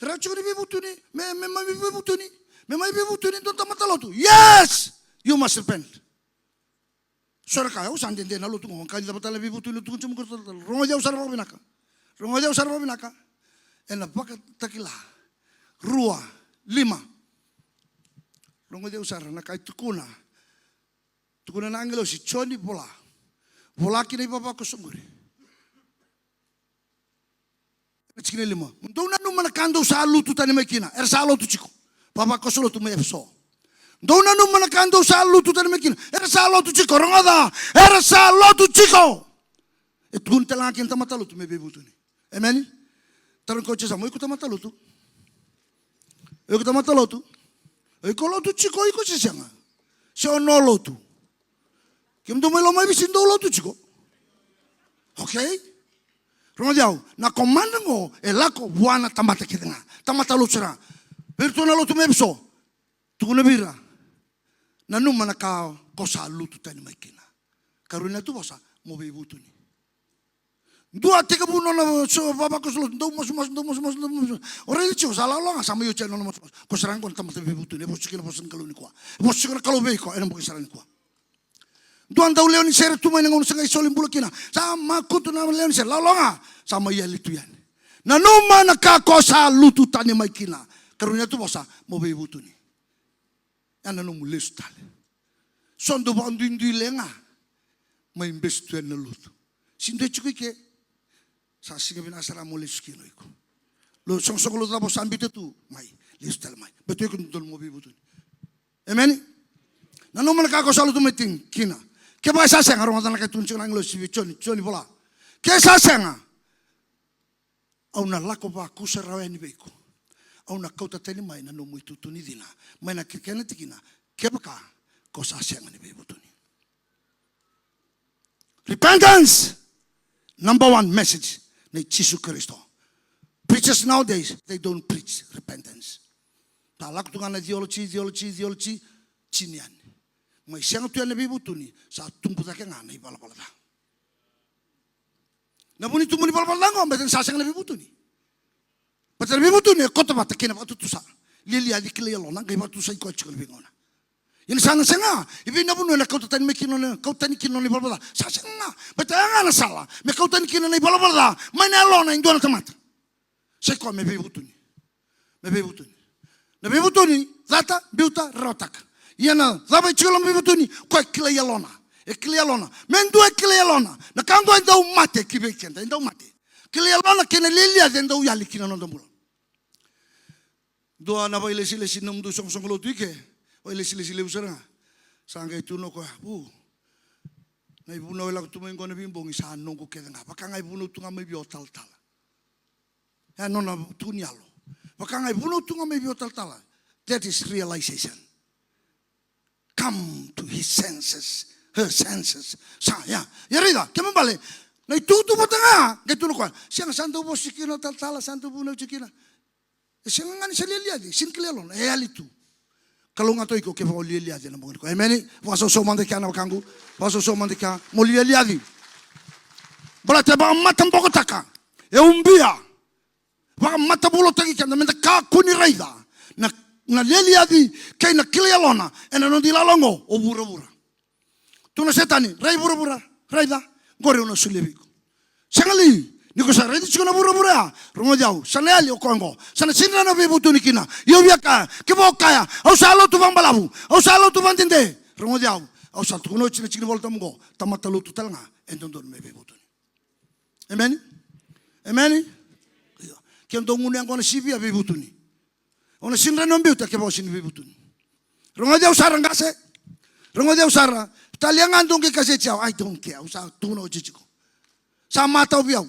rawa tiko ni veivutuni, me, me mai veivutuni, me mai veivutuni dua na tamata lotu. Yes! You must repent. So era kaya, au sa dede na lotu qo, ka ni cava tale na veivutuni, tukuna tiko mai qori, talatala. Rogoci au sara vakavinaka. Rogoci au sara vakavinaka. Ena Vakatakila rua, lima. Rogoci au sara na ka e tukuna. Tukuna na agilosi, Joni, vola. Vola ki na ivavakoso qori. Tikina e lima. Dou nanuma na ka dou sa lutu tani mai kina. Era sa lotu tiko. Vavakoso lotu mai Efeso. Dou nanuma na ka dou sa lutu tani mai kina. Era sa lotu tiko. Rogoca. Era sa lotu tiko. E tukuni tale ga kina tamata lotu me veivutuni. Emeni. Tarogi koya sa, mo iko tamata lotu? O iko tamata lotu? O iko lotu tiko, o iko se sega? Se o no lotu? Kemudou mai Lomaivisi dou lotu tiko? Okay. Rogoci au, na komada qo e lako vua na tamata kece ga. Tamata lotu sara. Vei iratou na lotu mai Efeso. Tukuna vei ira. Nanuma na ka ko sa lutu tani mai kina. Karua ni yatuvosa, mo veivutuni. Dua tekivu nona so vavakoso lotu, dau masumasu, dau masumasu, dau masumasu. O raica tiko sa lawalawa ga, sa mai oti yani nona masumasu. Ko sara ga qo na tamata veivutuni, e vosa tiko na vosa ni Kalou nikua. E vosa tiko na Kalou vei iko ena bogi sara nikua. Dua dau lewe ni sere tu mai na gauna sa qai soli bula kina. Sa makutu na lewe ni sere, lawalawa ga, sa mai yali tu yani. Nanuma na ka ko sa lutu tani mai kina. Karua ni yatuvosa, mo veivutuni. Ya na nomu lesu tale. So dau vakaduidui le ga. Mai besu tu yani na lotu. Sega ni dua e tiko i ke. Sa siga vinaka sara mo lesu kina o iko. Lo soqosoqo lotu cava o sa biuta tu. Mai. Lesu tale mai. Baleta o iko dodonu mo veivutuni. Emeni. Nanuma na ka ko sa lutu mai tini kina. Kevaka e sa sega, rogoca na ka e tukuna tiko na agilosi vei Joni. Joni, vola. Ke sa sega. Au na lako vakusarawa yani vei iko. Au na kauta tani mai na nomu itutu ni cina mai na kena tikina, kevaka ko sa sega ni veivutuni. Repentance, number one message nei Jisu Karisito. Preachers nowadays, they don't preach repentance. Ta lako tu ga na theology, theology, theology, tini yani. Mai sega tu yani na veivutuni, sa tubu cake ga na ivalavala ca. Na vu ni tubu ni valavala ca qo, baleta ni sa sega na veivutuni. Baleta na veivutuni e koto vata kei na vakatutusa. Lialiaci, kilai yalona, qai vakatusai koya tiko na veigauna. Ia ni sa na sega, i vei na vanua ena kauta tani mai kina, na kauta tani kina na ivalavala ca. Sa sega ga, baleta ya ga na sala me kauta tani kina na ivalavala ca mai na yalona e dua na tamata. Sa i koya me veivutuni. Me veivutuni. Na veivutuni, cata, biuta, rarawataka. Ia na cava e tiko e loma ni veivutuni, koya e kilai yalona. E kilai yalona. Me dua e kilai yalona. Na ka qo e dau mate ki vei keda, e dau mate. Kilai yalona kei na lialiaci e dau yali ki na noda bula. Dua na vakailesilesi, nomudou soqosoqo lotu i ke. Vakailesilesi levu sara ga. Sa qai tukuna o koya, u, na ivunau e lako tu mai qo na veibogi sa noqu kece ga. Vaka ga e vunau tu ga mai vei au o talatala. E a nona tukuni yalo. Vaka ga e vunau tu ga mai vei au o talatala. That is realization. Come to his senses, her senses. Sa, ya. Ia raica, kena ibalebale, na itukutuku vata ga, qai tukuna o koya. Sega, sa dau vosa kina o talatala, sa dau vunau tiko kina. E sega ga ni sa lialiaci, sega ni kilai yalona, e yali tu. Kalougata o iko kevaka o lialiaci ena bogi nikua. Emeni. Vakasausau mada i kea na wekaqu. Vakasausau mada i kea. Mo lialiaci. Baleta e vakamatabokotaka. E ubia. Vakamatabulotaki keda meda kakua ni raica na lialiaci kei na kilai yalona ena noda ilala oqo o vuravura. Tukuna o Setani, rai vuravura, raica, qori au na solia vei iko. Sega li ni ko sa raici tiko na vuravura ya? Rogoci au, sa na yali o koya oqo, sa na sega ni rawa ni veivutuni kina. Ia au via kaya, kevaka o kaya, au sa lotu vakabalavu, au sa lotu vakadede, rogoci au, au sa tukuna oti na tiki ni Volatabu oqo, tamata lotu tale ga e dodonu me veivutuni. Emeni? Emeni? Io. Ke dou gunu yaqona sivia, veivutuni. O na sega ni rawa ni o biuta kevaka o sega ni veivutuni. Rogoci au sara qase. Rogoci au sara. Talia ga dou qai kaseti au. I don't care. Au sa tukuna oti tiko. Sa matau vei au.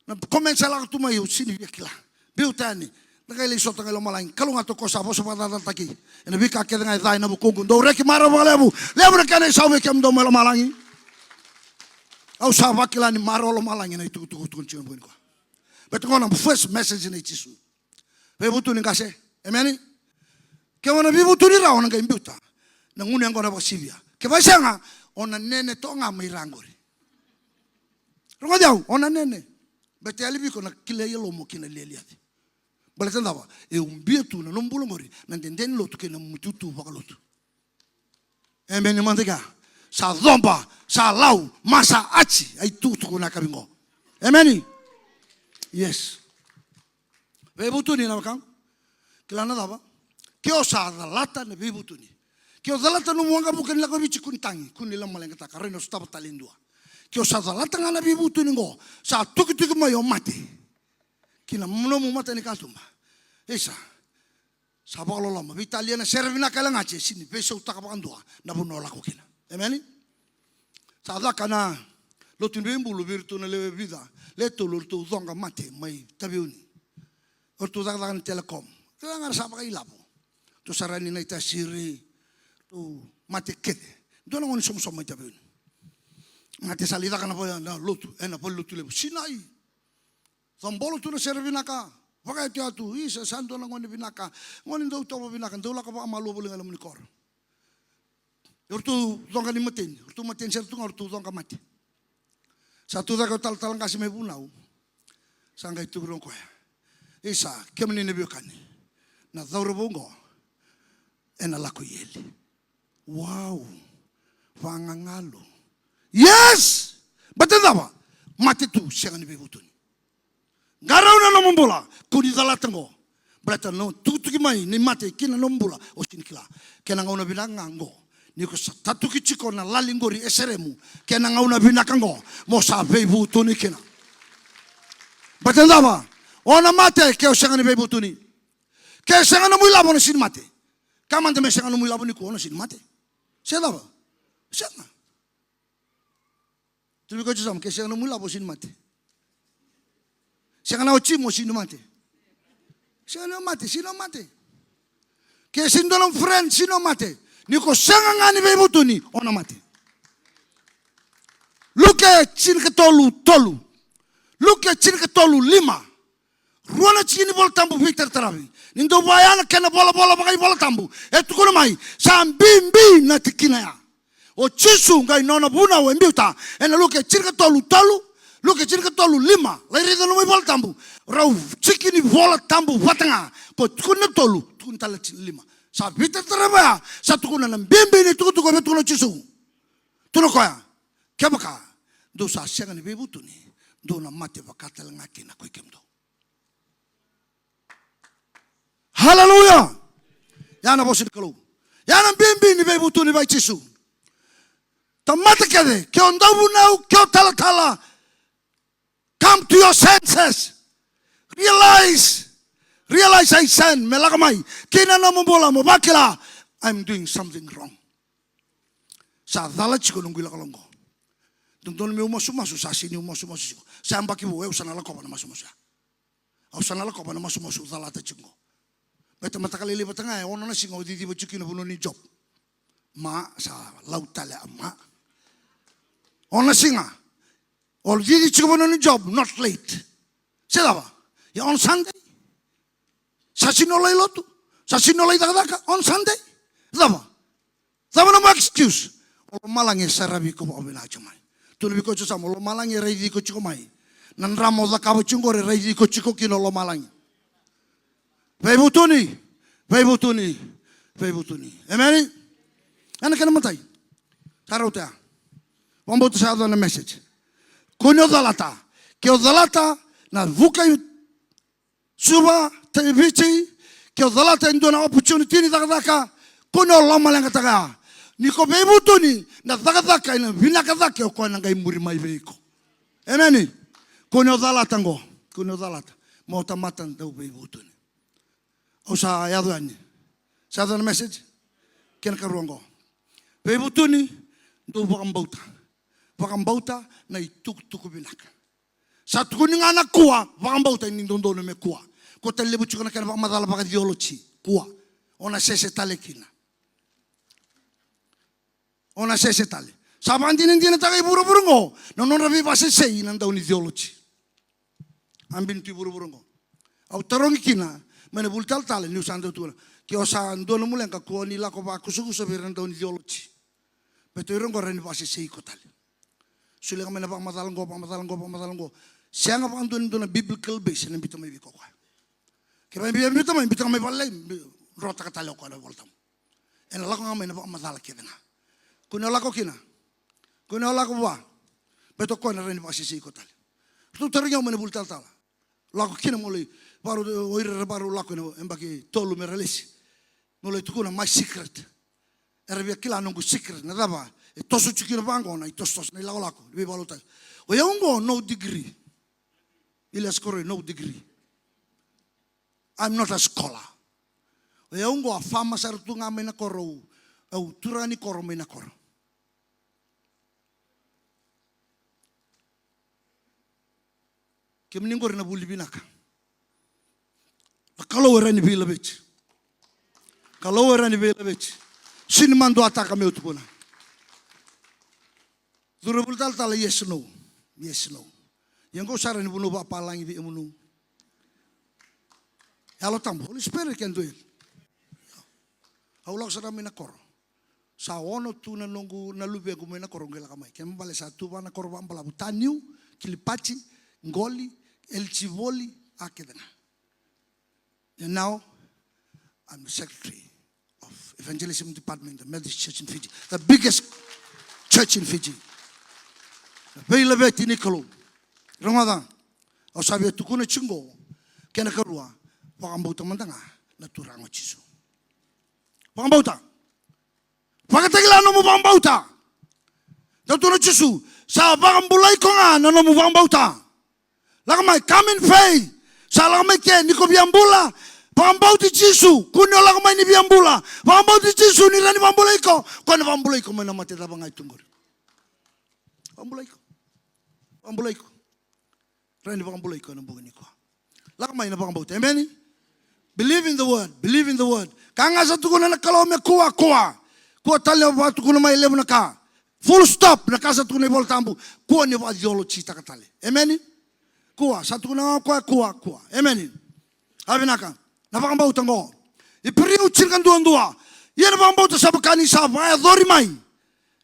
Na comment sa lako tu mai au sega ni via kila. Biuta yani. Na qai lai sota qai lomalagi. Kalougata o koya sa vosa vakacacataki ena veika kece ga e ca ena vukuqu. Dou reki marau vakalevu. Levu na kena isau vei kemudou mai lomalagi. Au sa vakila ni marau lomalagi na itukutuku tukuna tiko na vuku ni koya. Baleta qo na first message nei Jisu. Veivutuni qase. Emeni? Ke o na veivutuni rawa o na qai biuta na gunu yaqona vakasivia. Kevaka e sega, o na nene toka ga mai ra qori. Rogoci au, o na nene. Baleta e yali vei iko na kilai yalomu kei na lialiaci. Baleta na cava? E ubia tu na nomu bula qori na dede ni lotu kei na nomu itutu vakalotu. Emeni mada ga. Sa coba, sa lau, masaji, a itukutuku na yakavi qo. Emeni. Yes. Veivutuni na wekaqu. Kila na cava? Ke o sa calata na veivutuni. Ke o calata nomu waqavuka ni lako i Viti, kua ni tagi, kua ni lomaleqataka, rawa ni o sotava tale e dua. Ke o sa calata ga na veivutuni qo, sa tukituki mai o mate ki na nomu mata ni katuba. Isa. Sa vakaloloma, veitalia na sere vinaka e lagati, e sega ni veisautaka vakadua na vanua o lako kina. Emeni? Sa caka na lotu ni veibulu vei iratou na lewe vica, le tolu, o ratou coqa mate mai Taveuni. O ratou cakacaka na Telecom. Kila ga ra sa vakailavo. Ratou sa rawa ni nai tasiri, ratou mate kece. Dua na gone somosomo mai Taveuni. Mate sa lai caka na va-, na lotu, ena valenilotu levu. Sinai. Cabolo tu na sere vinaka, vakayatuyatu, isa, sa dua na gone vinaka, gone dau tovo vinaka, dau lako vakamalua voli ga i loma ni koro. O ratou coqa ni mateni, o ratou mateni sere tu ga, o ratou coqa mate. Sa tu cake o talatala qase mai vunau, sa qai tukuna o koya, isa, kemuni na veiwekani, na cauravou qo ena lako i eli. Wow. Vagagalu. Yes! Baleta na cava? Mate tu, sega ni veivutuni. Qarauna na nomu bula, kua ni calata qo. Baleta na tukituki mai ni mate ki na nomu bula, o sega ni kila. Kena gauna vinaka ga qo, ni ko sa tatuki tiko na lali qori e seremu, kena gauna vinaka qo mo sa veivutuni kina. Baleta na cava? O na mate ke o sega ni veivutuni. Ke sega nomu ilavo, o na sega ni mate. Kaya mada me sega nomu ilavo nikua, o na sega ni mate. Se cava? Sega. Tukuna vei koya e yasamu, ke sega nomu ilavo, o sega ni mate. Sega na otimu, o sega ni mate. Sega ni o mate, sega ni o mate. Ke sega ni dua nomu friend, sega ni o mate. Ni ko sega ga ni veivutuni, o na mate. Luke tinikatolu tolu. Luke tinikatolu lima. Rua na tiki ni Volatabu veitarataravi. Ni dou vaya na kena volavola vakaivolatabu, e tukuna mai, sa bibi na tikina ya. O Jisu qai nona vunau e biuta ena Luke tinikatolu tolu, Luke tinikatolu lima. Lai raica na nomu iVolatabu. Rau tiki ni Volatabu vata ga. Ko tukuna na tolu, tukuna tale na lima. Sa veitarataravi ya, sa tukuna na bibi ni tukutuku e tukuna o Jisu. Tukuna o koya, kevaka dou sa sega ni veivutuni, dou na mate vaka tale ga kina ko i kemudou. Haleluya! Ya na vosa ni Kalou. Ya na bibi ni veivutuni vei Jisu. Tamata kece, ke o dauvunau, ke o talatala, come to your senses. Realize, realization me lako mai ki na nomu bula mo vakila, I'm doing something wrong. Sa cala tiko noqu ilakolako. Dodonu meu masumasu, sa sega niu masumasu tiko. Sa yabaki vou, au sa na lakova na masumasu ya. Au sa na lakova na masumasu au calata tiko qo. Baleta mataka lailai vata ga, e ono na siga o ciciva tiko kina vanua ni job. Ma, sa lau tale a ma. Ono na siga o cici tiko vanua ni job, not late. Se cava? Ia on Sunday. Sa sega ni o lai lotu. Sa sega ni o lai cakacaka on Sunday. Cava? Cava na nomu excuse? O lomalagi e saravi iko vakavinaka tiko mai. Tukuna vei koya e yasamu, o lomalagi e raici iko tiko mai. Na drama o cakava tiko qori e raici iko tiko kina o lomalagi. Veivutuni. Veivutuni, veivutuni. Emeni? Ena kena matai. Sa rauta ya. Vakabauta sa yaco na message. Kua ni o calata. Ke o calata na vuka i Suva, Viti, ke o calata e dua na opportunity ni cakacaka, kua ni o lomaleqataka ya. Ni ko veivutuni, na cakacaka ena vinaka cake o koya na qai muri mai vei iko. Emeni? Kua ni o calata qo. Kua ni o calata. Mo tamata dau veivutuni. Au sa yaco yani. Sa yaco na message? Kena karua qo. Veivutuni, dou vakabauta. Vakabauta na itukutuku vinaka. Sa tukuni ga na kua, vakabauta ni dodonu me kua. Ko tale levu tiko na kena vakamacala vakacioloji, kua. O na sese tale kina. O na sese tale. Sa vakadinadinataka i vuravura qo na nodra veivakasesei na dau ni cioloji. A bini tu i vuravura qo. Au tarogi kina mai na vuli talatala niu sa dau tukuna. Ke o sa dua na muleqa, kua ni lako vakusakusa vei ira na dau ni cioloji. Baleta o ira qo era ni vakasesei iko tale. Solia ga mai na vakamacala qo, vakamacala qo, vakamacala qo. Sega vakadua ni dua na biblical base ena biuta mai vei iko o koya. Ke vaka e biuta mai, biuta ga mai valelai, bi-, drotaka tale o koya na iVolatabu. Ena lako ga mai na vakamacala kece ga. Kua ni o lako kina. Kua ni o lako vua. Baleta o koya na rawa ni vakasesei iko tale. Ratou tarogi au mai na vuli talatala. Lako kina mo lai, vakarau, o ira era vakarau lako ena yabaki tolu me ra lesi. Mo lai tukuna my secret. Era via kila noqu secret. Na cava? E toso tiko kina vaqo na itosotoso, na ilakolako ni veivakalotutaki. O yau qo no degree. Ilias Koroi, no degree. I'm not a scholar. O yau qo a fama sara tu ga mai na koro, au, au turaga ni koro mai na koro. Kemuni qori na vuli vinaka. Na Kalou e rawa ni veilaveti. Kalou e rawa ni veilaveti. Sini maduataka meu tukuna. Curu vuli talatala, yes, no. Yes, no. Ia qo sara ni vunau vakapalagi vei emunu. Yalo Tabu, Holy Spirit can do it. Au lako sara mai na koro. Sa ono tu na noqu, na luvequ mai na koro qai lako mai. Kena ibalebale sa tu vua na koro vakabalavu, Taniu, Kilipati, Qoli, Eliji Voli, a kece ga. And now, I'm the secretary of Evangelism Department, the Methodist Church in Fiji, the biggest church in Fiji. Veilaveti ni Kalou. Rogoca, au sa via tukuna tiko qo, kena karua, vakabauta mada ga na Turaga o Jisu. Vakabauta. Vakatakila nomu vakabauta. Dau tukuna o Jisu, sa vakabulai iko ga na nomu vakabauta. Lako mai, come in faith. Sa lako mai ke, ni ko via bula, vakabauti Jisu. Kua ni o lako mai ni via bula. Vakabauti Jisu ni rawa ni vakabulai iko. Koya na vakabulai iko mai na mate cava ga e tu qori. Vakabulai iko. Vakabulai iko. Rawa ni vakabulai iko ena bogi nikua. Lako mai na vakabauta. Emeni? Believe in the word. Believe in the word. Ka ga sa tukuna na Kalou me kua, kua. Kua tale ni o vakatukuna mai e levu na ka. Full stop na ka sa tukuna na iVola Tabu. Kua ni vakaciolojitaka tale. Emeni? Kua. Sa tukuna ga o koya, kua, kua. Emeni? A vinaka. Na vakabauta qo. Iperiu tinikadua dua. Ia na vakabauta sa vaka ni sa vakayacori mai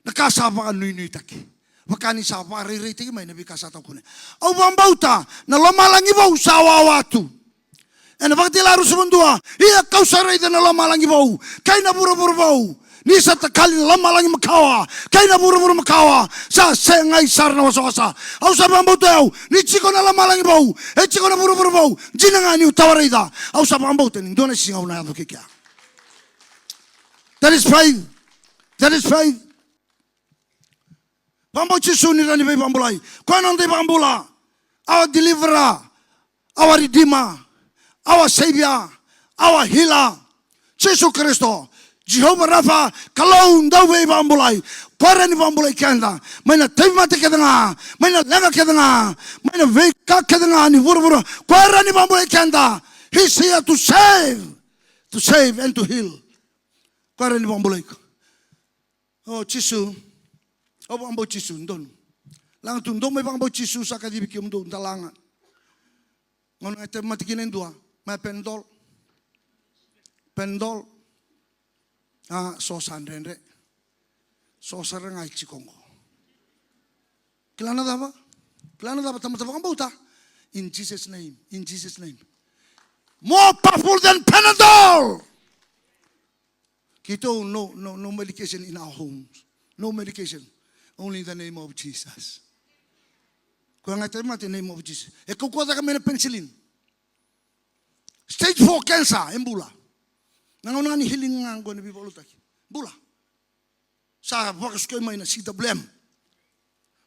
na ka sa vakanuinuitaki, vaka ni sa vakarairaitaki mai na veika sa tukuni. Au vakabauta na lomalagi vou sa wawa tu. Ena Vakatakila ruasagavulu ka dua, ia kau sa raica na lomalagi vou kei na vuravura vou. Ni sa takali na lomalagi makawa kei na vuravura makawa, sa segai sara na wasawasa. Au sa vakabauta o yau ni tiko na lomalagi vou, e tiko na vuravura vou. Dina ga niu tawa raica, au sa vakabauta ni dua na siga au na yaco ki kea. That is faith. That is faith. Vakabauti Jisu ni rawa ni veivakabulai. Koya na noda iVakabula. Our deliverer, our redeemer, our savior, our healer. Jisu Karisito, Jehovah Rapha, Kalou dau veivakabulai. Koya e rawa ni vakabulai keda mai na tauvimate kece ga, mai na leqa kece ga, mai na veika kece ga ni vuravura. Koya e rawa ni vakabulai keda. He's here to save, to save and to heal. Koya e rawa ni vakabulai iko. O Jisu. Au vakabauti Jisu, donu. Laga tu, dou mai vakabauti Jisu, sa kacivi kemudou, dalaga. Gauna e tauvimate kina e dua, mai Panadol. Panadol. A, so sa dredre. So sara ga e tiko qo. Kila na cava? Kila na cava tamata vakabauta? In Jesus' name, in Jesus' name. More powerful than Panadol. Keitou, no, no, no medication in our homes. No medication. Only the name of Jesus. Koya ga e tauvimate, name of Jesus. E kaukauwa cake mai na penicillin. Stage four cancer, e bula. Na gauna ga ni healing ga oqo ni veivakalotutaki. Bula. Sa vakasukai mai na C W M.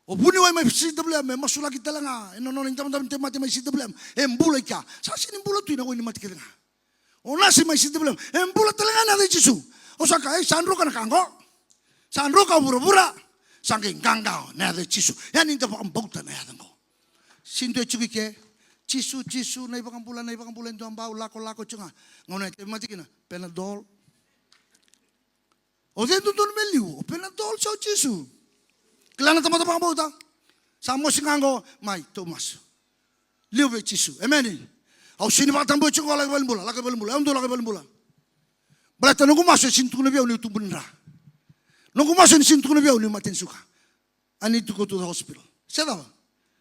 O vuniwai mai C W M, e masulaki tale ga ena nona idavodavo ni tauvimate mai C W M. E bula i kea. Sa sega ni bula tu ena wai ni mate kece ga. O nasi mai C W M, e bula tale ga ena yaca i Jisu. O sa kaya, ei, sa druka na ka oqo. Sa druka o vuravura. Sa qai qaqa na yaca i Jisu. Ia ni da vakabauta na yaca oqo. Sega ni dua e tiko i ke. Jisu, Jisu, na iVakabula, na iVakabula, e dua bau, lako, lako, tiko ga. Gauna e tauvimate kina, Panadol. O cei dodonu me liu? O Panadol se o Jisu? Kila na tamata vakabauta. Sa mosi ga oqo, mai, tou masu. Liu vei Jisu. Emeni. Au sega ni vakatabuya tiko, lako i valenibula, lako i valenibula. Au dau lako i valenibula. Baleta noqu masu e sega ni tukuna vei au niu tubu ni dra. Noqu masu e sega ni tukuna vei au niu mate ni suka. I need to go to the hospital. Se cava?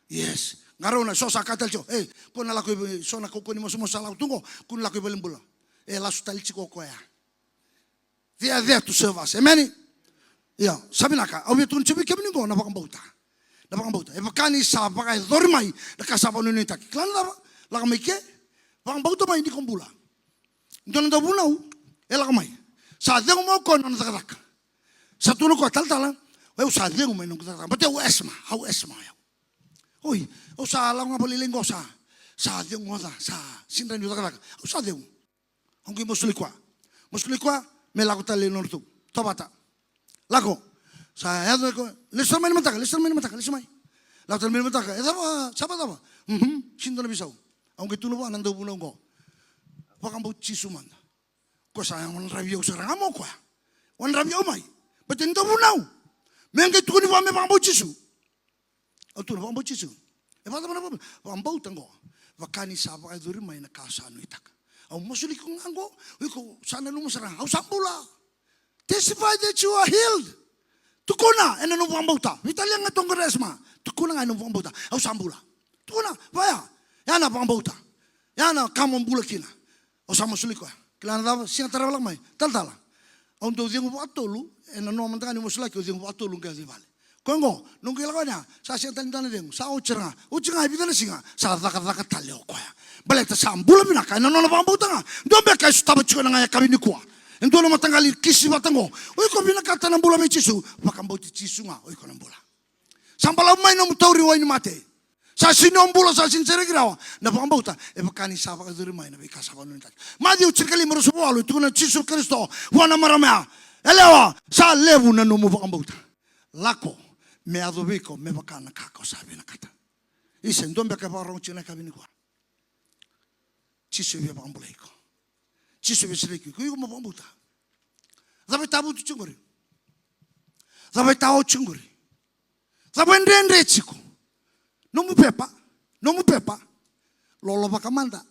Yes. Qarauna, so sa kaya tale tiko. Ei, kua na lako i, so na kaukauwa ni masumasu sa lako tu qo, kua ni lako i valenibula. E lasu tale tiko o koya. They are there to serve us. Emeni? Io, sa vinaka. Au via tukuna tiko vei kemuni qo na vakabauta. Na vakabauta. E vaka ni sa vakayacori mai na ka sa vakanuinuitaki. Kila na cava? Lako mai ke. Vakabauta mai ni ko bula. Dua na dauvunau e lako mai. Sa cegu mai o koya na nona cakacaka. Sa tukuna o koya, talatala, o yau sa cegu mai na noqu cakacaka. Baleta au asthma, au asthma o yau. Oi, au sa lako ga vakalailai qo sa, sa cegu oca, sa sega ni rawa niu cakacaka. Au sa cegu. Au qai masulaki koya. Masulaki koya me lako tale i nodratou tovata. Lako. Sa yaco o koya, lesu tale mai na mataka, lesu tale mai na mataka, lesu mai. Lako tale mai na mataka, e cava, sa vakacava? Mhm, sega ni dua na veisau. Au qai tukuna vua na dauvunau qo. Vakabauti Jisu mada. Ko sa yaga, o na ravi au sara ga mai o koya. O na ravi au mai. Baleta ni dauvunau. Me qai tukuni vua me vakabauti Jisu. Au tukuna, vakabauti Jisu. E vakacava na vakabauta? Vakabauta qo. Vaka ni sa vakayacori mai na ka sa nuitaka. Au masulaki iko ga qo, o iko sa nanuma sara ga, au sa bula. Testify that you are healed. Tukuna ena nomu vakabauta. Veitalia ga tu qo na asthma. Tukuna ga ena nomu vakabauta. Au sa bula. Tukuna, vaya. Ya na vakabauta. Ya na ka mo bula kina. Au sa masulaki koya. Kila na cava, siga tarava lako mai. Talatala. Au dau cegu vakatolu, ena noa mada ga niu masulaki, au cegu vakatolu qai yaco i vale. Koya qo, noqu qai lako yani, sa sega tale ni dua na cegu, sa oti sara ga. Oti ga e vica na siga, sa cakacaka tale o koya. Baleta sa bula vinaka, ena nona vakabauta ga. Dua beka e sotava tiko ena ga yakavi nikua. E dua na mataqali kisi vata qo. O iko vinakata na bula vei Jisu, vakabauti Jisu ga, o iko na bula. Sa balavu mai nomu tauri wainimate. Sa sega ni o bula, sa sega ni sereki rawa. Na vakabauta, e vaka ni sa vakayacori mai na veika sa vakanuinutaki. Maciu tinikalima, ruasagavulu ka walu, e tukuna o Jisu Karisito vua na marama ya. Yalewa, sa levu na nomu vakabauta. Lako, me yaco vei iko me vaka na ka ko sa vinakata. Isa, e dua beka e vakarorogo tiko ena yakavi nikua. Jisu e via vakabulai iko. Jisu e via sereki iko. Iko mo vakabauta. Cava e tavutu tiko qori? Cava e tawa tiko qori? Cava e dredre tiko? Nomu pepa, nomu pepa. Lolovaka mada.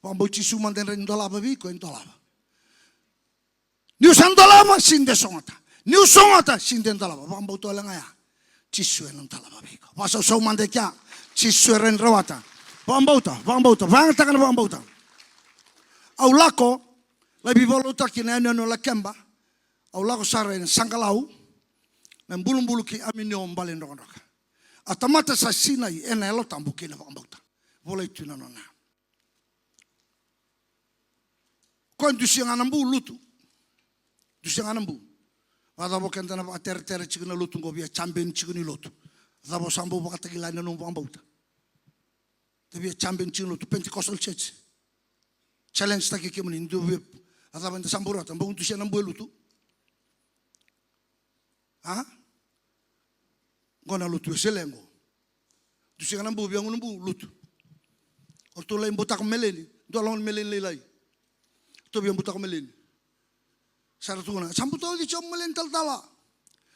Vakabauti Jisu mada, e dredre ni dolava vei iko, e dolava. Niu sa dolava, sega ni sogota. Niu sogota, sega ni dolava. Vakabauta wale ga ya. Jisu ena dolava vei iko. Vakasausau mada e kea. Jisu e rawa ni rawata. Vakabauta, vakabauta. Vakayagataka na vakabauta. Au lako, lai veivakalotutaki ena yanuyanu o Lakeba. Au lako sara ena Saqalau, na bulubulu kei Aminio, Bale Drokadroka. A tamata sa sinai ena Yalo Tabu kei na vakabauta. Volai tu na nona. Koya dusia ga na bu, lutu. Dusia ga na bu. Vakacava o keda na vakateretere tiko na lotu qo, via champion tiko ni lotu? Cava o sa bau vakatakila ena nomu vakabauta? Da via champion tiko ni lotu, Pentecostal church. Challenge taki kemuni, dou via, a cava eda sa bau rawata, bau dusia na bu e lutu. A? Qo na lotu Wesele qo. Dusia ga na bu, via gunu bu, lutu. O ratou lai butako meleni, dua loga ni meleni lailai. Ratou via butako meleni. Sa ra tukuna, sa butako oti tiko meleni talatala.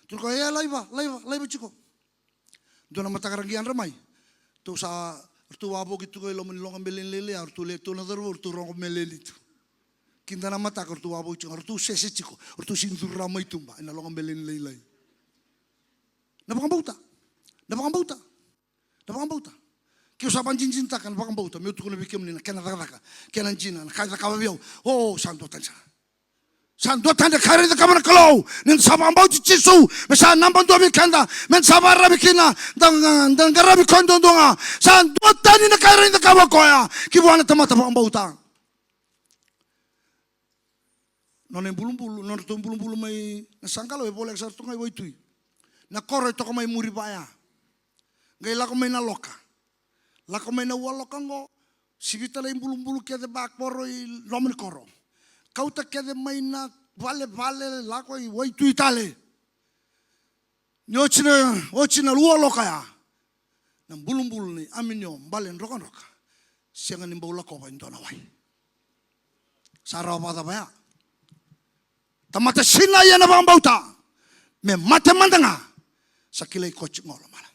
Tukuna o koya, ia laiva, laiva, laiva tiko. Dua na mataka ra qai yadra mai. Ratou sa, ratou wavoki tu ga i loma ni loga meleni lailai, ratou lewe tolu na cauravou, ratou rogo meleni tu. Kida na mataka ratou wavoki tiko, ratou sese tiko, ratou sega ni curu rawa mai tuba ena loga meleni lailai. Na vakabauta. Na vakabauta. Na vakabauta. Ke o sa vakadinadinataka na vakabauta, meu tukuna vei kemuni na kena cakacaka, kena dina, na ka e cakava vei au. O, sa dua tani sara. Sa duatani na ka e rawa ni cakava na Kalou ni da sa vakabauti Jisu, me sa naba dua vei keda, me da sa vakararavi kina, da, da qaravi koya duadua ga. Sa duatani na ka e rawa ni cakava o koya ki vua na tamata vakabauta. Nona ibulubulu, nodratou ibulubulu mai na saqalo, e voleka sara tu ga i waitui. Na koro e toka mai muri vaya. Qai lako mai na loka. Lako mai na ua loka qo, sivita na ibulubulu kece vakoro i loma ni koro. Kauta kece mai na valevale, lako i waitui tale. Ni oti na, oti na ua loka ya, na bulubulu ni aminio bale drokadroka sega ni bau lakova e dua na wai. Sa rawa vakacava ya? Tamata sinai ena vakabauta, me mate mada ga, sa kilai koya tiko ga o lomalagi.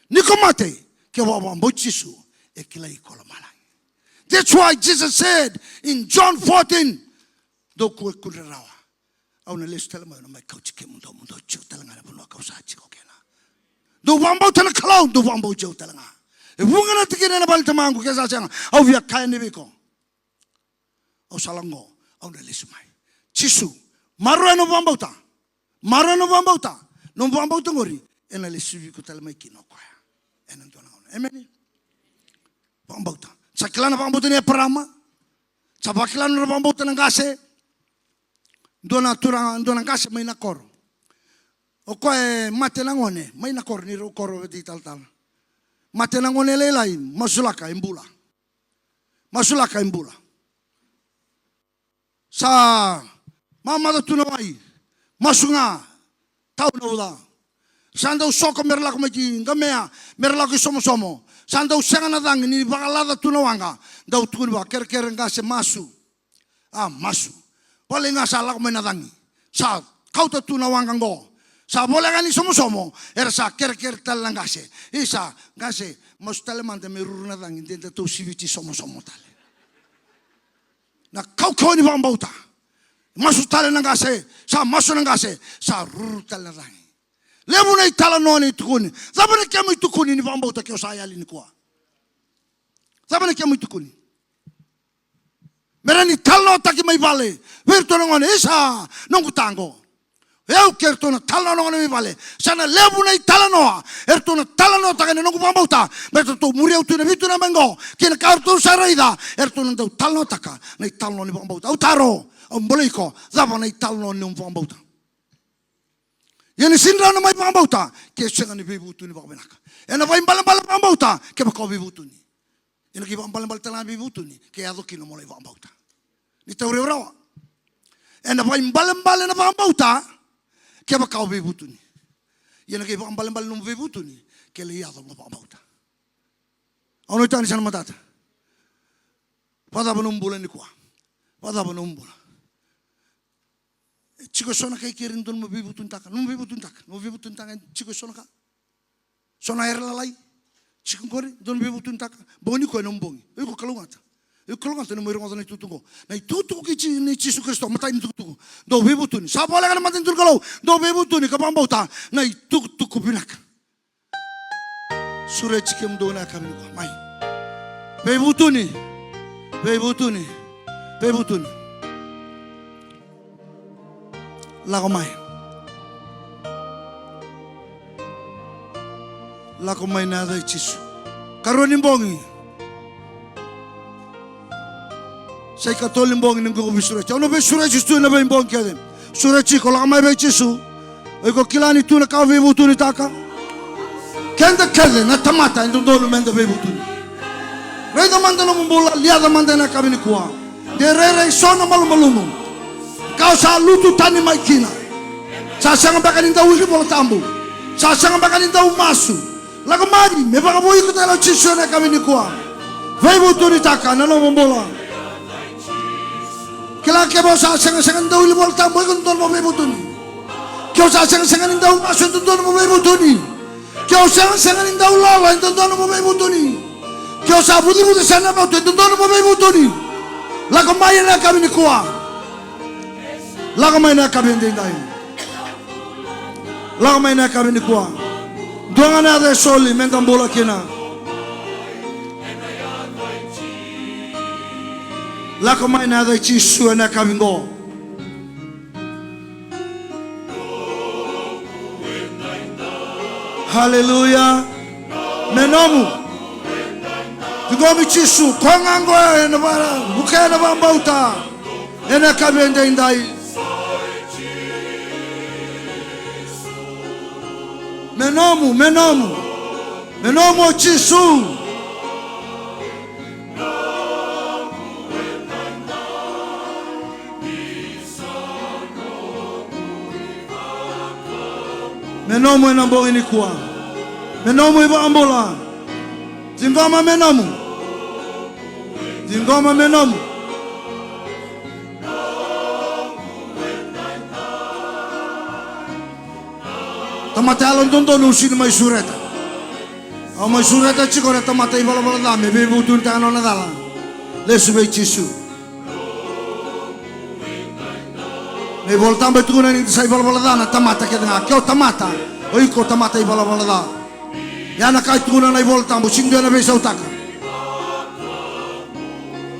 Ni ko mate, ke o vakabauti Jisu, e kilai iko o lomalagi. That's why Jesus said in John fourteen, dou kua kudre rawa. Au na lesu tale mai, au na mai kauti kemudou, mo dou tiko tale ga ena vanua kau sa tiko kina. Dou vakabauta na Kalou, dou vakabauti au tale ga. E vuqa na tikina ena vale ni Tamaqu, ke sa sega, au via kaya ni vei iko. Au sa lako qo, au na lesu mai. Jisu, maroroya nomu vakabauta. Maroroya nomu vakabauta. Nomu vakabauta qori, ena lesuvi iko tale mai kina o koya ena dua na gauna. Emeni. Vakabauta. Sa kila na vakabauta nei Eparama. Sa vakila na nona vakabauta na qase. Dua na turaga, dua na qase mai na koro. O koya e mate na gone mai na koro, ni rau koro vata italatala. Mate na gone lailai, masulaka e bula. Masulaka e bula. Sa mamaca tu na wai, masu ga, tau na uca. Sa dau soko me ra lako mai ki Qamea, me ra lako i Somosomo. Sa dau sega na cagi, ni vakalaca tu na waqa. Dau tukuni vua, kerekere qase, masu. A, masu. Voleka ga sa lako mai na cagi. Sa kauta tu na waqa qo. Sa voleka ni Somosomo, era sa kerekere tale na qase. Isa, qase, masu tale mada me ruru na cagi, de da tou siviti Somosomo tale. Na kaukauwa ni vakabauta. Masu tale na qase, sa masu na qase, sa ruru tale na cagi. Levu na italanoa ni tukuni. Cava na kemu itukuni ni vakabauta ke o sa yali nikua? Cava na kemu itukuni? Me rawa ni talanoataki mai vale vei iratou na gone, isa, noqu taqo. O yau kei iratou na talanoa na gone mai vale. Sa na levu na italanoa eratou na talanoataka ena noqu vakabauta. Me ratou muri au tu ena vitu na yabaki qo, kei na ka eratou sa raica, eratou na dau talanoataka na italanoa ni vakabauta. Au taro, au bolei iko, cava na italanoa ni nomu vakabauta? Ia ni sega ni rawa na mai vakabauta ke sega ni veivutuni vakavinaka. Ena vaibalebale vakabauta kevaka o veivutuni. Ena qai vakabalebale tale ga veivutuni ke yaco kina mo lai vakabauta. Ni tauri au rawa. Ena vaibalebale na vakabauta kevaka o veivutuni. Ia na qai vakabalebale nomu veivutuni ke lai yaco mo vakabauta. Au nuitaka ni sa na matata. Vakacava nomu bula nikua? Vakacava nomu bula? E tiko eso na ka e keri dodonu mo veivutunitaka. Nomu veivutunitaka. Nomu veivutunitaka, e tiko eso na ka. So na yara lalai. Tiko qori, dodonu mo veivutunitaka. Bogi nikua e nomu bogi. O iko kalougata. O iko kalougata, nomu mai rogoca na itukutuku qo. Na itukutuku kei Ji-, nei Jisu Karisito, matai ni tukutuku. Dou veivutuni. Sa voleka na matanitu ni Kalou. Dou veivutuni ka vakabauta na itukutuku vinaka. Sureti kemudou ena yakavi nikua. Mai. Veivutuni. Veivutuni. Veivutuni. Lako mai. Lako mai ena yaca i Jisu. Karua ni bogi. Sa ikatolu ni bogi ni qo ko veisureti. Au na veisureti tu ena veibogi kece. Sureti iko, lako mai vei Jisu. O iko kila ni tu na ka o veivutunitaka. Keda kece na tamata e dodonu meda veivutuni. Raica mada nomu bula, liaca mada ena yakavi nikua. De rairai so na malumalumu ka o sa lutu tani mai kina. Sa sega beka ni dau wili Vola Tabu. Sa sega beka ni dau masu. Lako mai, me vakavoui iko tale o Jisu ena yakavi nikua. Veivutunitaka na nomu bula. Kila, kevaka o sa segasega ni dau wili Vola Tabu, e dodonu mo veivutuni. Ke o sa segasega ni dau masu, e dodonu mo veivutuni. Ke o segasega ni dau lolo, e dodonu mo veivutuni. Ke o sa vucevucesa na lotu, e dodonu mo veivutuni. Lako mai ena yakavi nikua. Lako mai ena yakavi edaidai. Lako mai ena yakavi nikua. Dua ga na yaca e soli meda bula kina. Lako mai ena yaca i Jisu ena yakavi qo. Haleluya. Me nomu. Ciqomi Jisu, koya ga oqo ena vukea na vakabauta ena yakavi edaidai. Me nomu, me nomu. Me nomu o Jisu. Me nomu ena bogi nikua. Me nomu iVakabula. Ciqoma me nomu. Ciqoma me nomu. Tamata yalododonu au sega ni mai sureta. Au mai sureta tiko na tamata ivalavala ca me veivutunitaka na nona cala. Lesu vei Jisu. Na iVolatabu e tukuna ni da sa ivalavala ca na tamata kece ga. Ke o tamata, o iko tamata ivalavala ca. Ia na ka e tukuna na iVolatabu, sega ni dua ena veisautaka.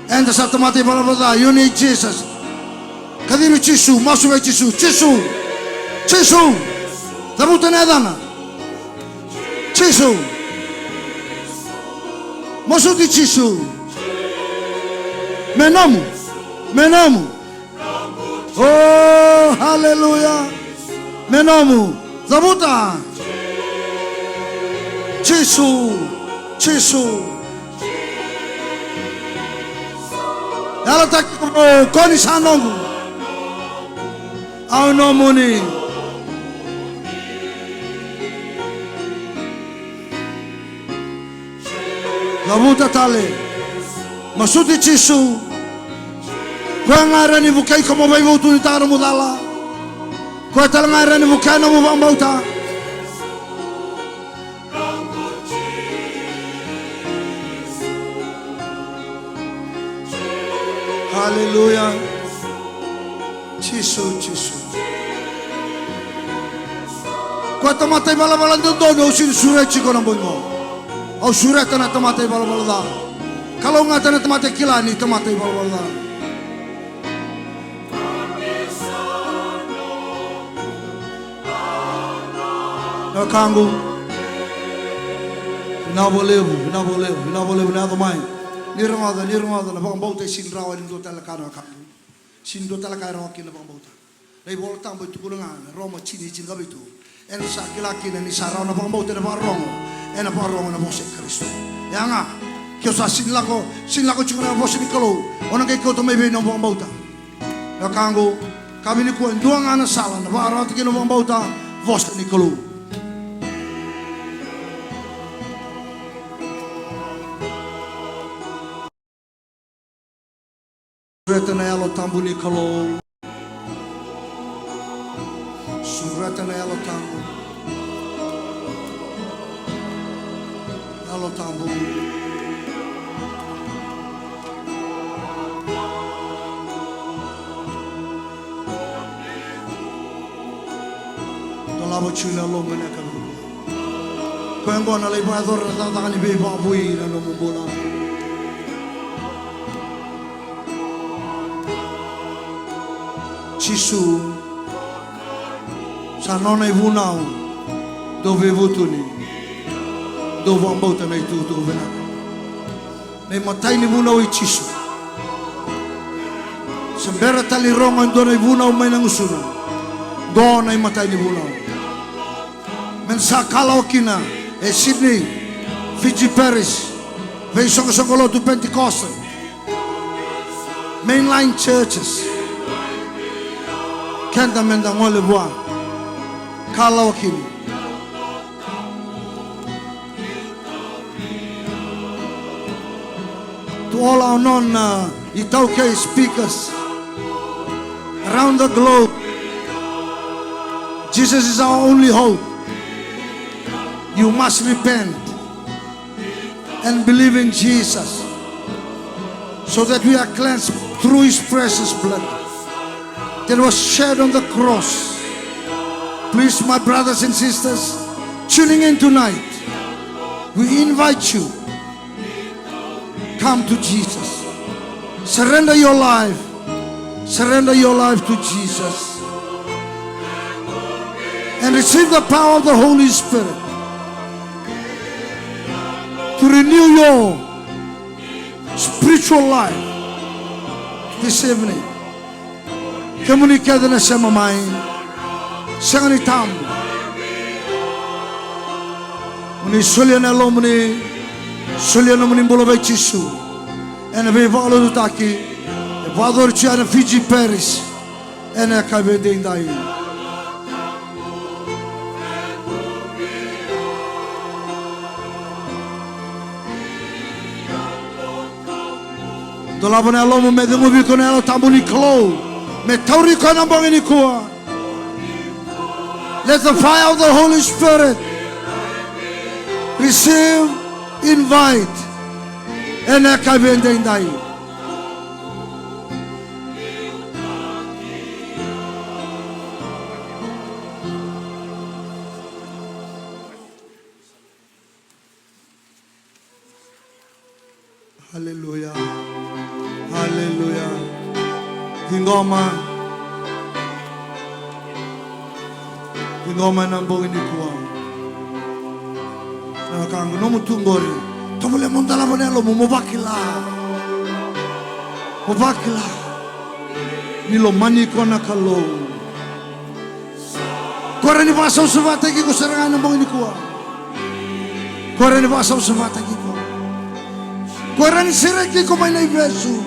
Eda sa tamata ivalavala ca, you need Jesus. Kacivi Jisu, masu vei Jisu, Jisu, Jisu. Cavuta na yacana. Jisu. Masuti Jisu. Me nomu, me nomu. Oh, haleluya. Me nomu. Cavuta. Jisu, Jisu. Yalataki ko, ko ni sa noqu. Au nomuni. Cavuta tale. Masuti Jisu. Koya ga e rawa ni vukei iko mo veivutunitaka nomu cala. Koya tale ga e rawa ni vukea nomu vakabauta. Haleluya. Jisu, Jisu. Ko tamata ivalavala dodonu au sega ni sureti iko na bogi qo. Au sureta na tamata ivalavala ca. Kalougata na tamata e kila ni tamata ivalavala ca. Na wekaqu. Vinaka vakalevu, vinaka vakalevu, vinaka vakalevu na yaco mai. Ni rogoca, ni rogoca na vakabauta e sega ni rawa ni dua tale ka na wekaqu. Sega ni dua tale ka e rawa kina na vakabauta. Na iVolatabu e tukuna ga na Roma tini, tinikavitu. Eda sa kila kina ni sa rawa na vakabauta ena vakarorogo, ena vakarorogo na vosa i Karisito. Ia ga, ke o sa sega ni lako, sega ni lako tiko na vosa ni Kalou, o na qai kauta mai vei na vakabauta. Na wekaqu, yakavi nikua e dua ga na sala na vakarautaki na vakabauta, vosa ni Kalou. Sureta na Yalo Tabu ni Kalou. Sureta na Yalo Tabu. Yalo Tabu. Dolava tiko na yalomu ena yakavi. Koya oqo na lai vakayacora na cakacaka ni veivakavoui ena nomu bula. Jisu, sa nona ivunau, dou veivutuni, dou vakabauta na itukutuku vinaka. Na imatai ni vunau i Jisu. Se bera tale ni rogo e dua na ivunau mai na gusuna. Qo na imatai ni vunau. Me da sa kalawa kina e Sydney, Fiji Parish, veisoqosoqo lotu Pentecost, mainline churches. Keda me da gole vua. Kalawa kina. To all our non, uh, iTaukei speakers around the globe, Jesus is our only hope. You must repent and believe in Jesus so that we are cleansed through his precious blood that was shed on the cross. Please, my brothers and sisters, tuning in tonight, we invite you, come to Jesus. Surrender your life. Surrender your life to Jesus and receive the power of the Holy Spirit. Renew your spiritual life this evening. Kemuni kece na sema mai, sega ni tabu. Mo ni solia na yalomuni, solia nomuni bula vei Jisu. Ena veivakalotutaki e vakayacori tiko ena Fiji Parish ena yakavi edaidai. Dolava na yalomu me ceguvi iko na Yalo Tabu ni Kalou, me tauri iko ena bogi nikua. Let the fire of the Holy Spirit receive, invite ena yakavi edaidai. Aleluya. Aleluya. Ciqoma. Ciqoma ena bogi nikua. Na wekaqu, nomu tu qori. Tovolea mo dolava na yalomu, mo vakila. Mo vakila ni lomani iko na Kalou. Ko rawa ni vakasavasavataki iko sara ga ena bogi nikua. Ko rawa ni vakasavasavataki iko. Ko rawa ni sereki iko mai na ivesu.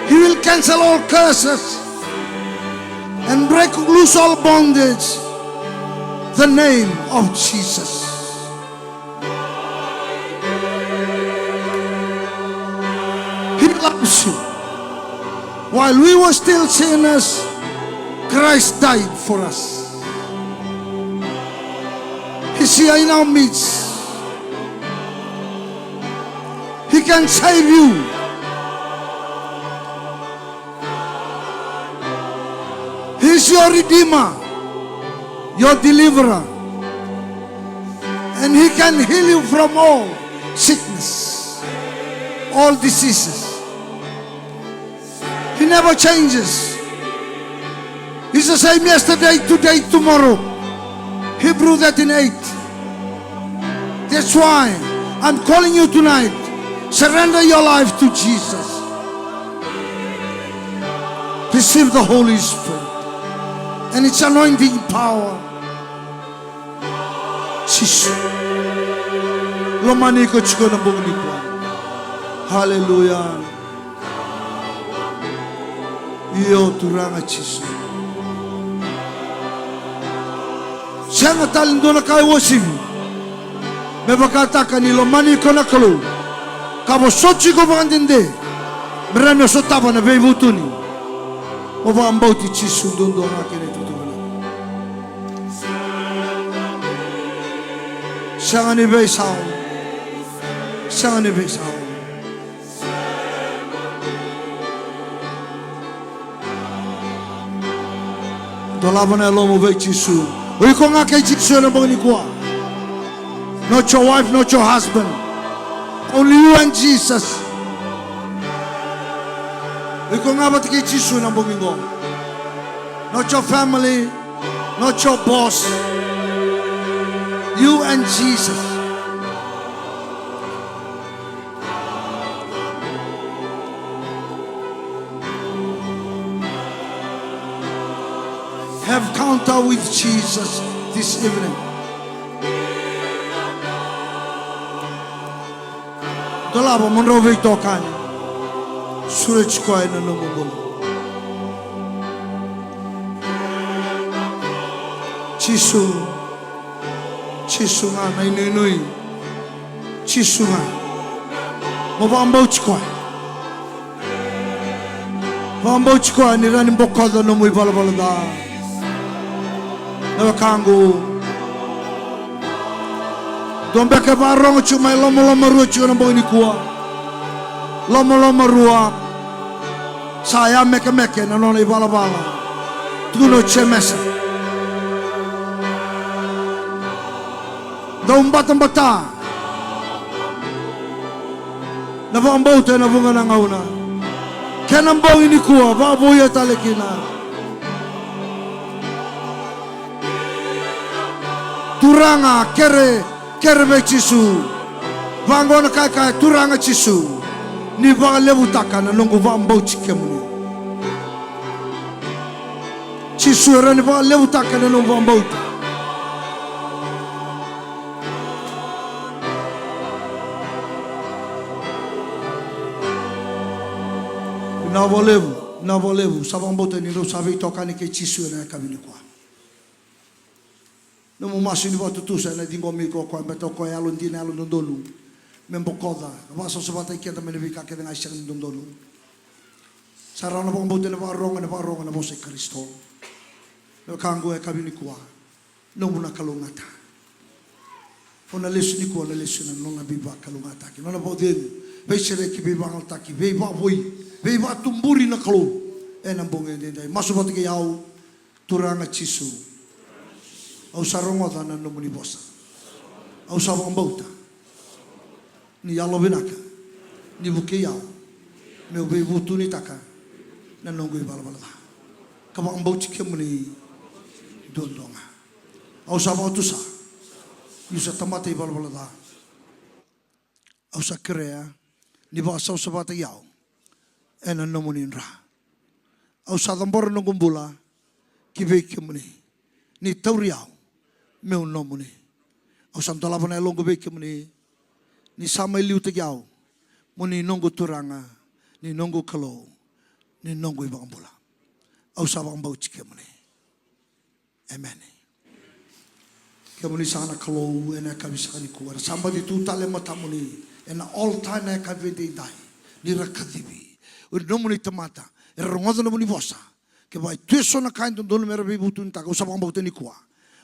He will cancel all curses and break loose all bondage. The name of Jesus. He loves you. While we were still sinners, Christ died for us. He's here in our midst. He can save you. He's your redeemer, your deliverer. And he can heal you from all sickness, all diseases. He never changes. He's the same yesterday, today, tomorrow. Hebrew thirteen eight. That's why I'm calling you tonight. Surrender your life to Jesus. Receive the Holy Spirit and its anointing power. Jisu. Lomani iko tiko na bogi nikua. Haleluya. Io, Turaga Jisu. Sega tale ni dua na ka e uasivi me vakataka ni lomani iko na Kalou ka vosoti iko vakadede me rawa ni o sotava na veivutuni. O vakabauti Jisu duadua ga kei na itukutuku vinaka. Sega ni veisau. Sega ni veisau. Dolava na yalomu vei Jisu. O iko ga kei Jisu ena bogi nikua. Not your wife, not your husband. Only you and Jesus. O iko ga vata kei Jisu ena bogi qo. Not your family, not your boss. You and Jesus. Have encounter with Jesus this evening. Dolava mo drau veitokani. Sureti koya ena nomu bula. Jisu, Jisu ga na inuinui. Jisu ga. Mo vakabauti koya. Vakabauti koya ni rawa ni bokoca nomu ivalavala ca. Na wekaqu, dua beka e vakarorogo tiko mai, lomalomarua tiko ena bogi nikua. Lomalomarua. Sa yamekemeke na nona ivalavala. Tukuna o Jemesa. Dau batabata na vakabauta ena vuqa na gauna. Kena bogi nikua, vakavouya tale kina. Turaga, kere Kere vei Jisu. Vaqo na ka e kaya, Turaga Jisu, ni vakalevutaka na noqu vakabauti kemuni. Jisu, e rawa ni vakalevutaka na noqu vakabauti. Vinaka vakalevu, vinaka vakalevu. Sa vakabauta ni drau sa veitokani kei Jisu ena yakavi nikua. Nomu masu ni vakatutusa ena ciqomi iko o koya, baleta o koya e yalodina, yalododonu me bokoca, ka vakasavasavataki keda mai na veika kece ga e sega ni dodonu. Sa rawa na vakabauta ena vakarogo, ena vakarogo na vosa i Karisito. Na wekaqu, ena yakavi nikua, nomu na kalougata. O na lesu nikua, na lesu ena nona veivakalougatataki, nona vakacegu, veisereki, veivakayagataki, veivakavoui, veivakatuburi na Kalou ena bogi edaidai. Masu vata kei au. Turaga Jisu, au sa rogoca na nomuni vosa. Au sa vakabauta ni yalovinaka ni vukei au meu veivutunitaka na noqu ivalavala ca, ka vakabauti kemuni duadua ga. Au sa vakatusa niu sa tamata ivalavala ca. Au sa kerea ni vakasavasavataki au ena nomuni dra. Au sa cabora noqu bula ki vei kemuni, ni tauri au meu nomuni. Au sa dolava na yaloqu vei kemuni, ni sa mai liutaki au mo ni noqu Turaga, ni noqu Kalou, ni noqu iVakabula. Au sa vakabauti kemuni. Emeni. Kemuni saka na Kalou ena yakavi saka nikua, era sa baci tu tale e matamuni ena altar ena yakavi edaidai, ni ra kacivi o ira nomuni tamata, era rogoca nomuni vosa. Kevaka e tu eso na ka e dodonu mera veivutunitaka, au sa vakabauta nikua,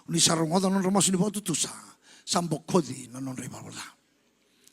ni sa rogoca na nodra masu ni vakatutusa, sa bokoci na nodra ivalavala ca.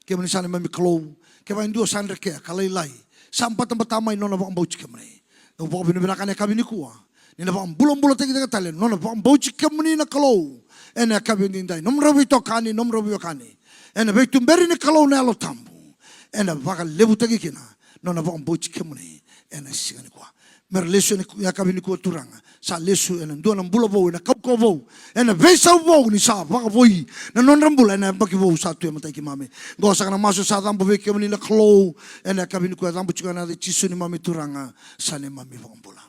Kemuni sa neimami Kalou, kevaka e dua sa drekea ka lailai, sa batabata mai nona vakabauti kemuni. Au vakavinavinaka ena yakavi nikua ni na vakabulabulataki cake tale nona vakabauti kemuni na Kalou ena yakavi edaidai. Nomudrau veitokani, nomudrau veiwekani, ena veituberi ni Kalou na Yalo Tabu, ena vakalevutaki kina nona vakabauti kemuni ena siga nikua. Mera lesu ena yakavi nikua, Turaga, sa lesu ena dua na bula vou, ena kaukauwa vou, ena veisau vou, ni sa vakavoui na nodra bula ena yabaki vou sa tu e matai keimami. Qo saka na masu sa cabo vei kemuni na Kalou ena yakavi nikua, e cabo tiko ena yaca i Jisu neimami Turaga, sa neimami iVakabula.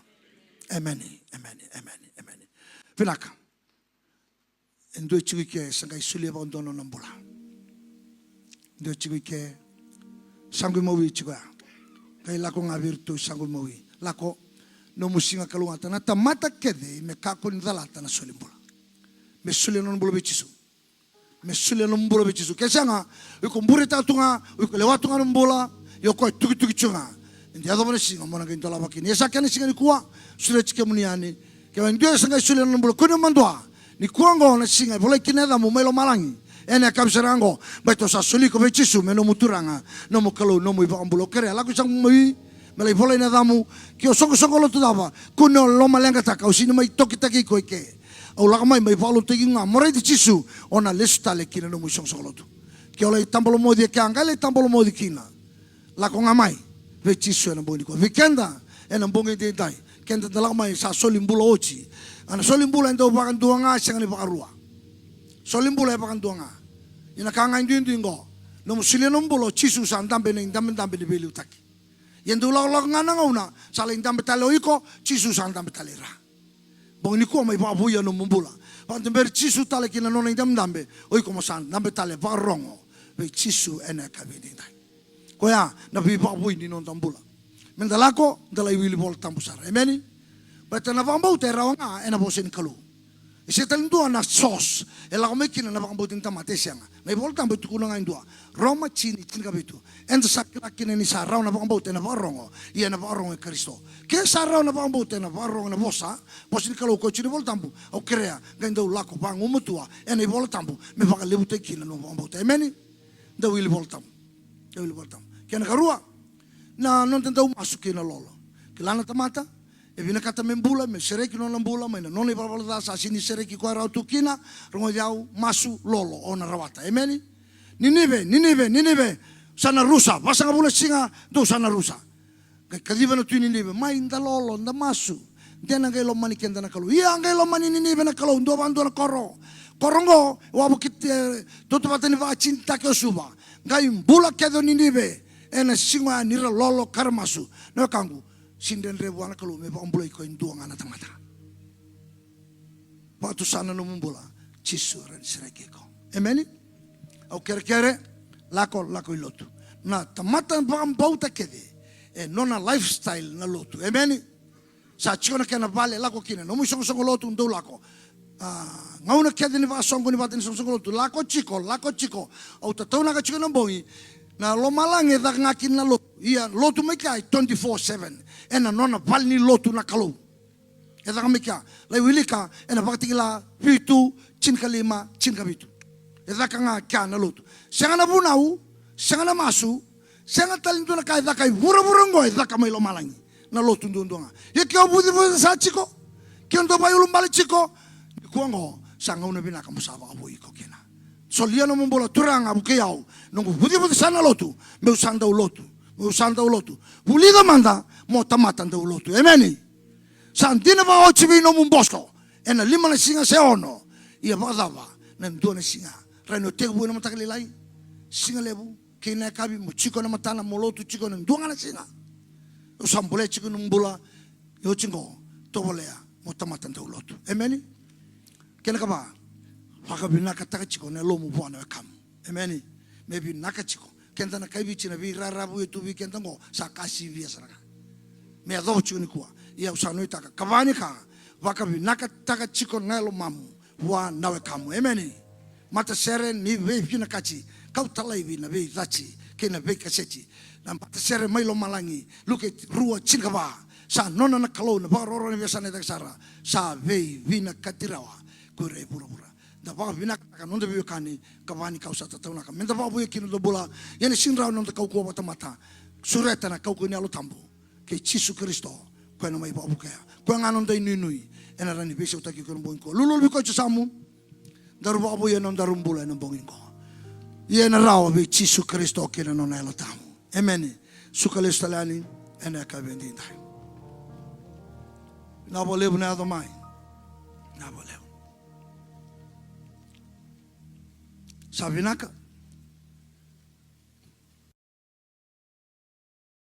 Emeni, emeni, emeni, emeni. Vinaka. E dua e tiko i ke sa qai solia vakadua na nona bula. Dua e tiko i ke, sa qai mawi tiko ya. Qai lako ga vei iratou sa qai mawi. Lako, nomu siga kalougata. Na tamata kece me kakua ni calata na soli bula. Me solia na nona bula vei Jisu. Me solia na nomu bula vei Jisu. Ke sega, o iko buretaka tu ga, o iko lewa tu ga na nomu bula, ia o koya e tukituki tu ga. Eda yacova na siga mo na qai dolava kina. Ia sa kena siga nikua, sureti kemuni yani. Kevaka e dua e sa qai solia na nona bula, kua ni madua. Nikua oqo na siga e volai kina na yacamu mai lomalagi. Ena yakavi sara ga oqo, baleta o sa soli iko vei Jisu me nomu Turaga, nomu Kalou, nomu iVakabula. Au kerea, lako i sa qai mawi, me lai volai na yacamu. Ke o soqosoqo lotu cava, kua ni o lomaleqataka, au sega ni mai tokitaki iko i ke. Au lako mai, mai vakalotutaki iko ga, mo raici Jisu, o na lesu tale ki na nomu isoqosoqo lotu. Ke o lai tabalomoci e kea, qai lai tabalomoci kina. Lako ga mai vei Jisu ena bogi nikua. Vei keda ena bogi edaidai, keda da lako mai sa soli bula oti. A na soli bula e dau vakadua ga, e sega ni vakarua. Soli bula e vakadua ga. Ia na ka ga e duidui qo, nomu solia nomu bula o Jisu sa dabe ena idabedabe ni veiliutaki. Ia dau lakolako ga na gauna, sa lai dabe tale o iko, Jisu sa dabe tale i ra. Bogi nikua mai vakavouya nomu bula. Vakadaberi Jisu tale ki na nona idabedabe, o iko mo sa dabe tale, vakarogo vei Jisu ena yakavi edaidai. Koya na veivakavoui ni noda bula. Meda lako, da lai wili Vola Tabu sara. Emeni? Baleta na vakabauta e rawa ga ena vosa ni Kalou. E sega tale dua na source e lako mai kina na vakabauta ni tamata, e sega. Na iVola Tabu e tukuna ga e dua. Roma tini, tinikavitu. Eda sa kila kina ni sa rawa na vakabauta ena vakarogo, ia ena vakarogo i Karisito. Ke sa rawa na vakabauta ena vakarogo, ena vosa, vosa ni Kalou, koya e tiko ena iVola Tabu, au kerea, qai dau lako vagumatua ena iVola Tabu me vakalevutaki kina na nomu vakabauta. Emeni? Dau wili Vola Tabu. Dau wili Vola Tabu. Kena karua, na noda dau masu kei na lolo. Kila na tamata e vinakata me bula, me sereki nona bula mai na nona ivalavala ca, sa sega ni sereki koya rawa tu kina. Rogoci au, masu, lolo, o na rawata. Emeni? Ninive, Ninive, Ninive, sa na rusa. Vasagavulu na siga, dou sa na rusa. Qai kaciva na tui Ninive, mai da lolo, da masu. De na qai lomani keda na Kalou. Ia a qai lomani Ninive na Kalou, dua vakadua na koro. Koro oqo, e wavokiti, e, tautauvata ni vakatinitaki o Suva. Qai bula kece o Ninive ena siga oya ni ra lolo ka ra masu. Na wekaqu, sega ni dredre vua na Kalou me vakabulai koya e dua ga na tamata. Vakatusa na nomu bula, Jisu ena sereki iko. Emeni. Au kerekere, lako, lako i lotu. Na tamata vakabauta kece, e nona lifestyle na lotu. Emeni. Sa tiko na kena vale, lako kina. Nomu isoqosoqo lotu, dou lako. A, gauna kece ni vakasoqoni vata ni soqosoqo lotu, lako tiko, lako tiko. Au tataunaka tiko na bogi. Na lomalagi e caka ga kina na lotu. Ia lotu mai kea e twenty-four seven. Ena nona vale ni lotu na Kalou. E caka mai kea, lai wilika ena Vakatakila vitu, tinikalima, tinikavitu. E caka ga kea na lotu. Sega na vunau, sega na masu, sega tale ni dua na ka e caka i vuravura oqo, e caka mai lomalagi. Na lotu duadua ga. Ia ke o vucevucesa tiko, ke o dau vakaiulubale tiko, nikua oqo sa gauna vinaka mo sa vakavoui iko kina. Solia nomu bula, Turaga, vukei au, noqu vucevucesa na lotu, meu sa dau lotu, meu sa dau lotu. Vulica mada mo tamata dau lotu. Emeni. Sa dina vakaoti vei nomu bosco ena lima na siga se ono. Ia vakacava na dua na siga? Rawa ni o tekivu ena mataka lailai, siga levu, kei na yakavi mo tiko ena matana, mo lotu tiko ena dua ga na siga. O sa bolea tiko nomu bula. Ia oti oqo, tovolea mo tamata dau lotu. Emeni. Kena ikava, vakavinakataka tiko na yalomu vua na wekamu. Emeni. Me vinaka tiko. Keda na kai Viti na veiraravu e tu vei keda oqo sa ka sivia sara ga. Me yacova tiko nikua. Ia au sa nuitaka, ikava ni ka, vakavinakataka tiko na yalomamu vua na wekamu. Emeni. Matasere ni veivinakati, kauta laivi na veicati kei na veikaseti. Na matasere mai lomalagi, Luke rua tinikava. Sa nona na Kalou na vakarokoroko ni veiyasana e cake sara. Sa veivinakati rawa ko ira e vuravura. Da vakavinakataka noda veiwekani, ikava ni ka au sa tataunaka me da vakavouya kina noda bula. Ia ni sega ni rawa na noda kaukauwa vakatamata, sureta na kaukauwa ni Yalo Tabu kei Jisu Karisito, koya na mai vakavukea. Koya ga na noda inuinui. Ena rawa ni veisautaki iko ena bogi nikua. Lululu vei koya e yasamu. Daru vakavouya na nodaru bula ena bogi nikua. Ia ena rawa vei Jisu Karisito kei na nona Yalo Tabu. Emeni. Suka lesu tale yani ena yakavi edaidai. Vinaka vakalevu na yaco mai. Vinaka vakalevu. Sa vinaka.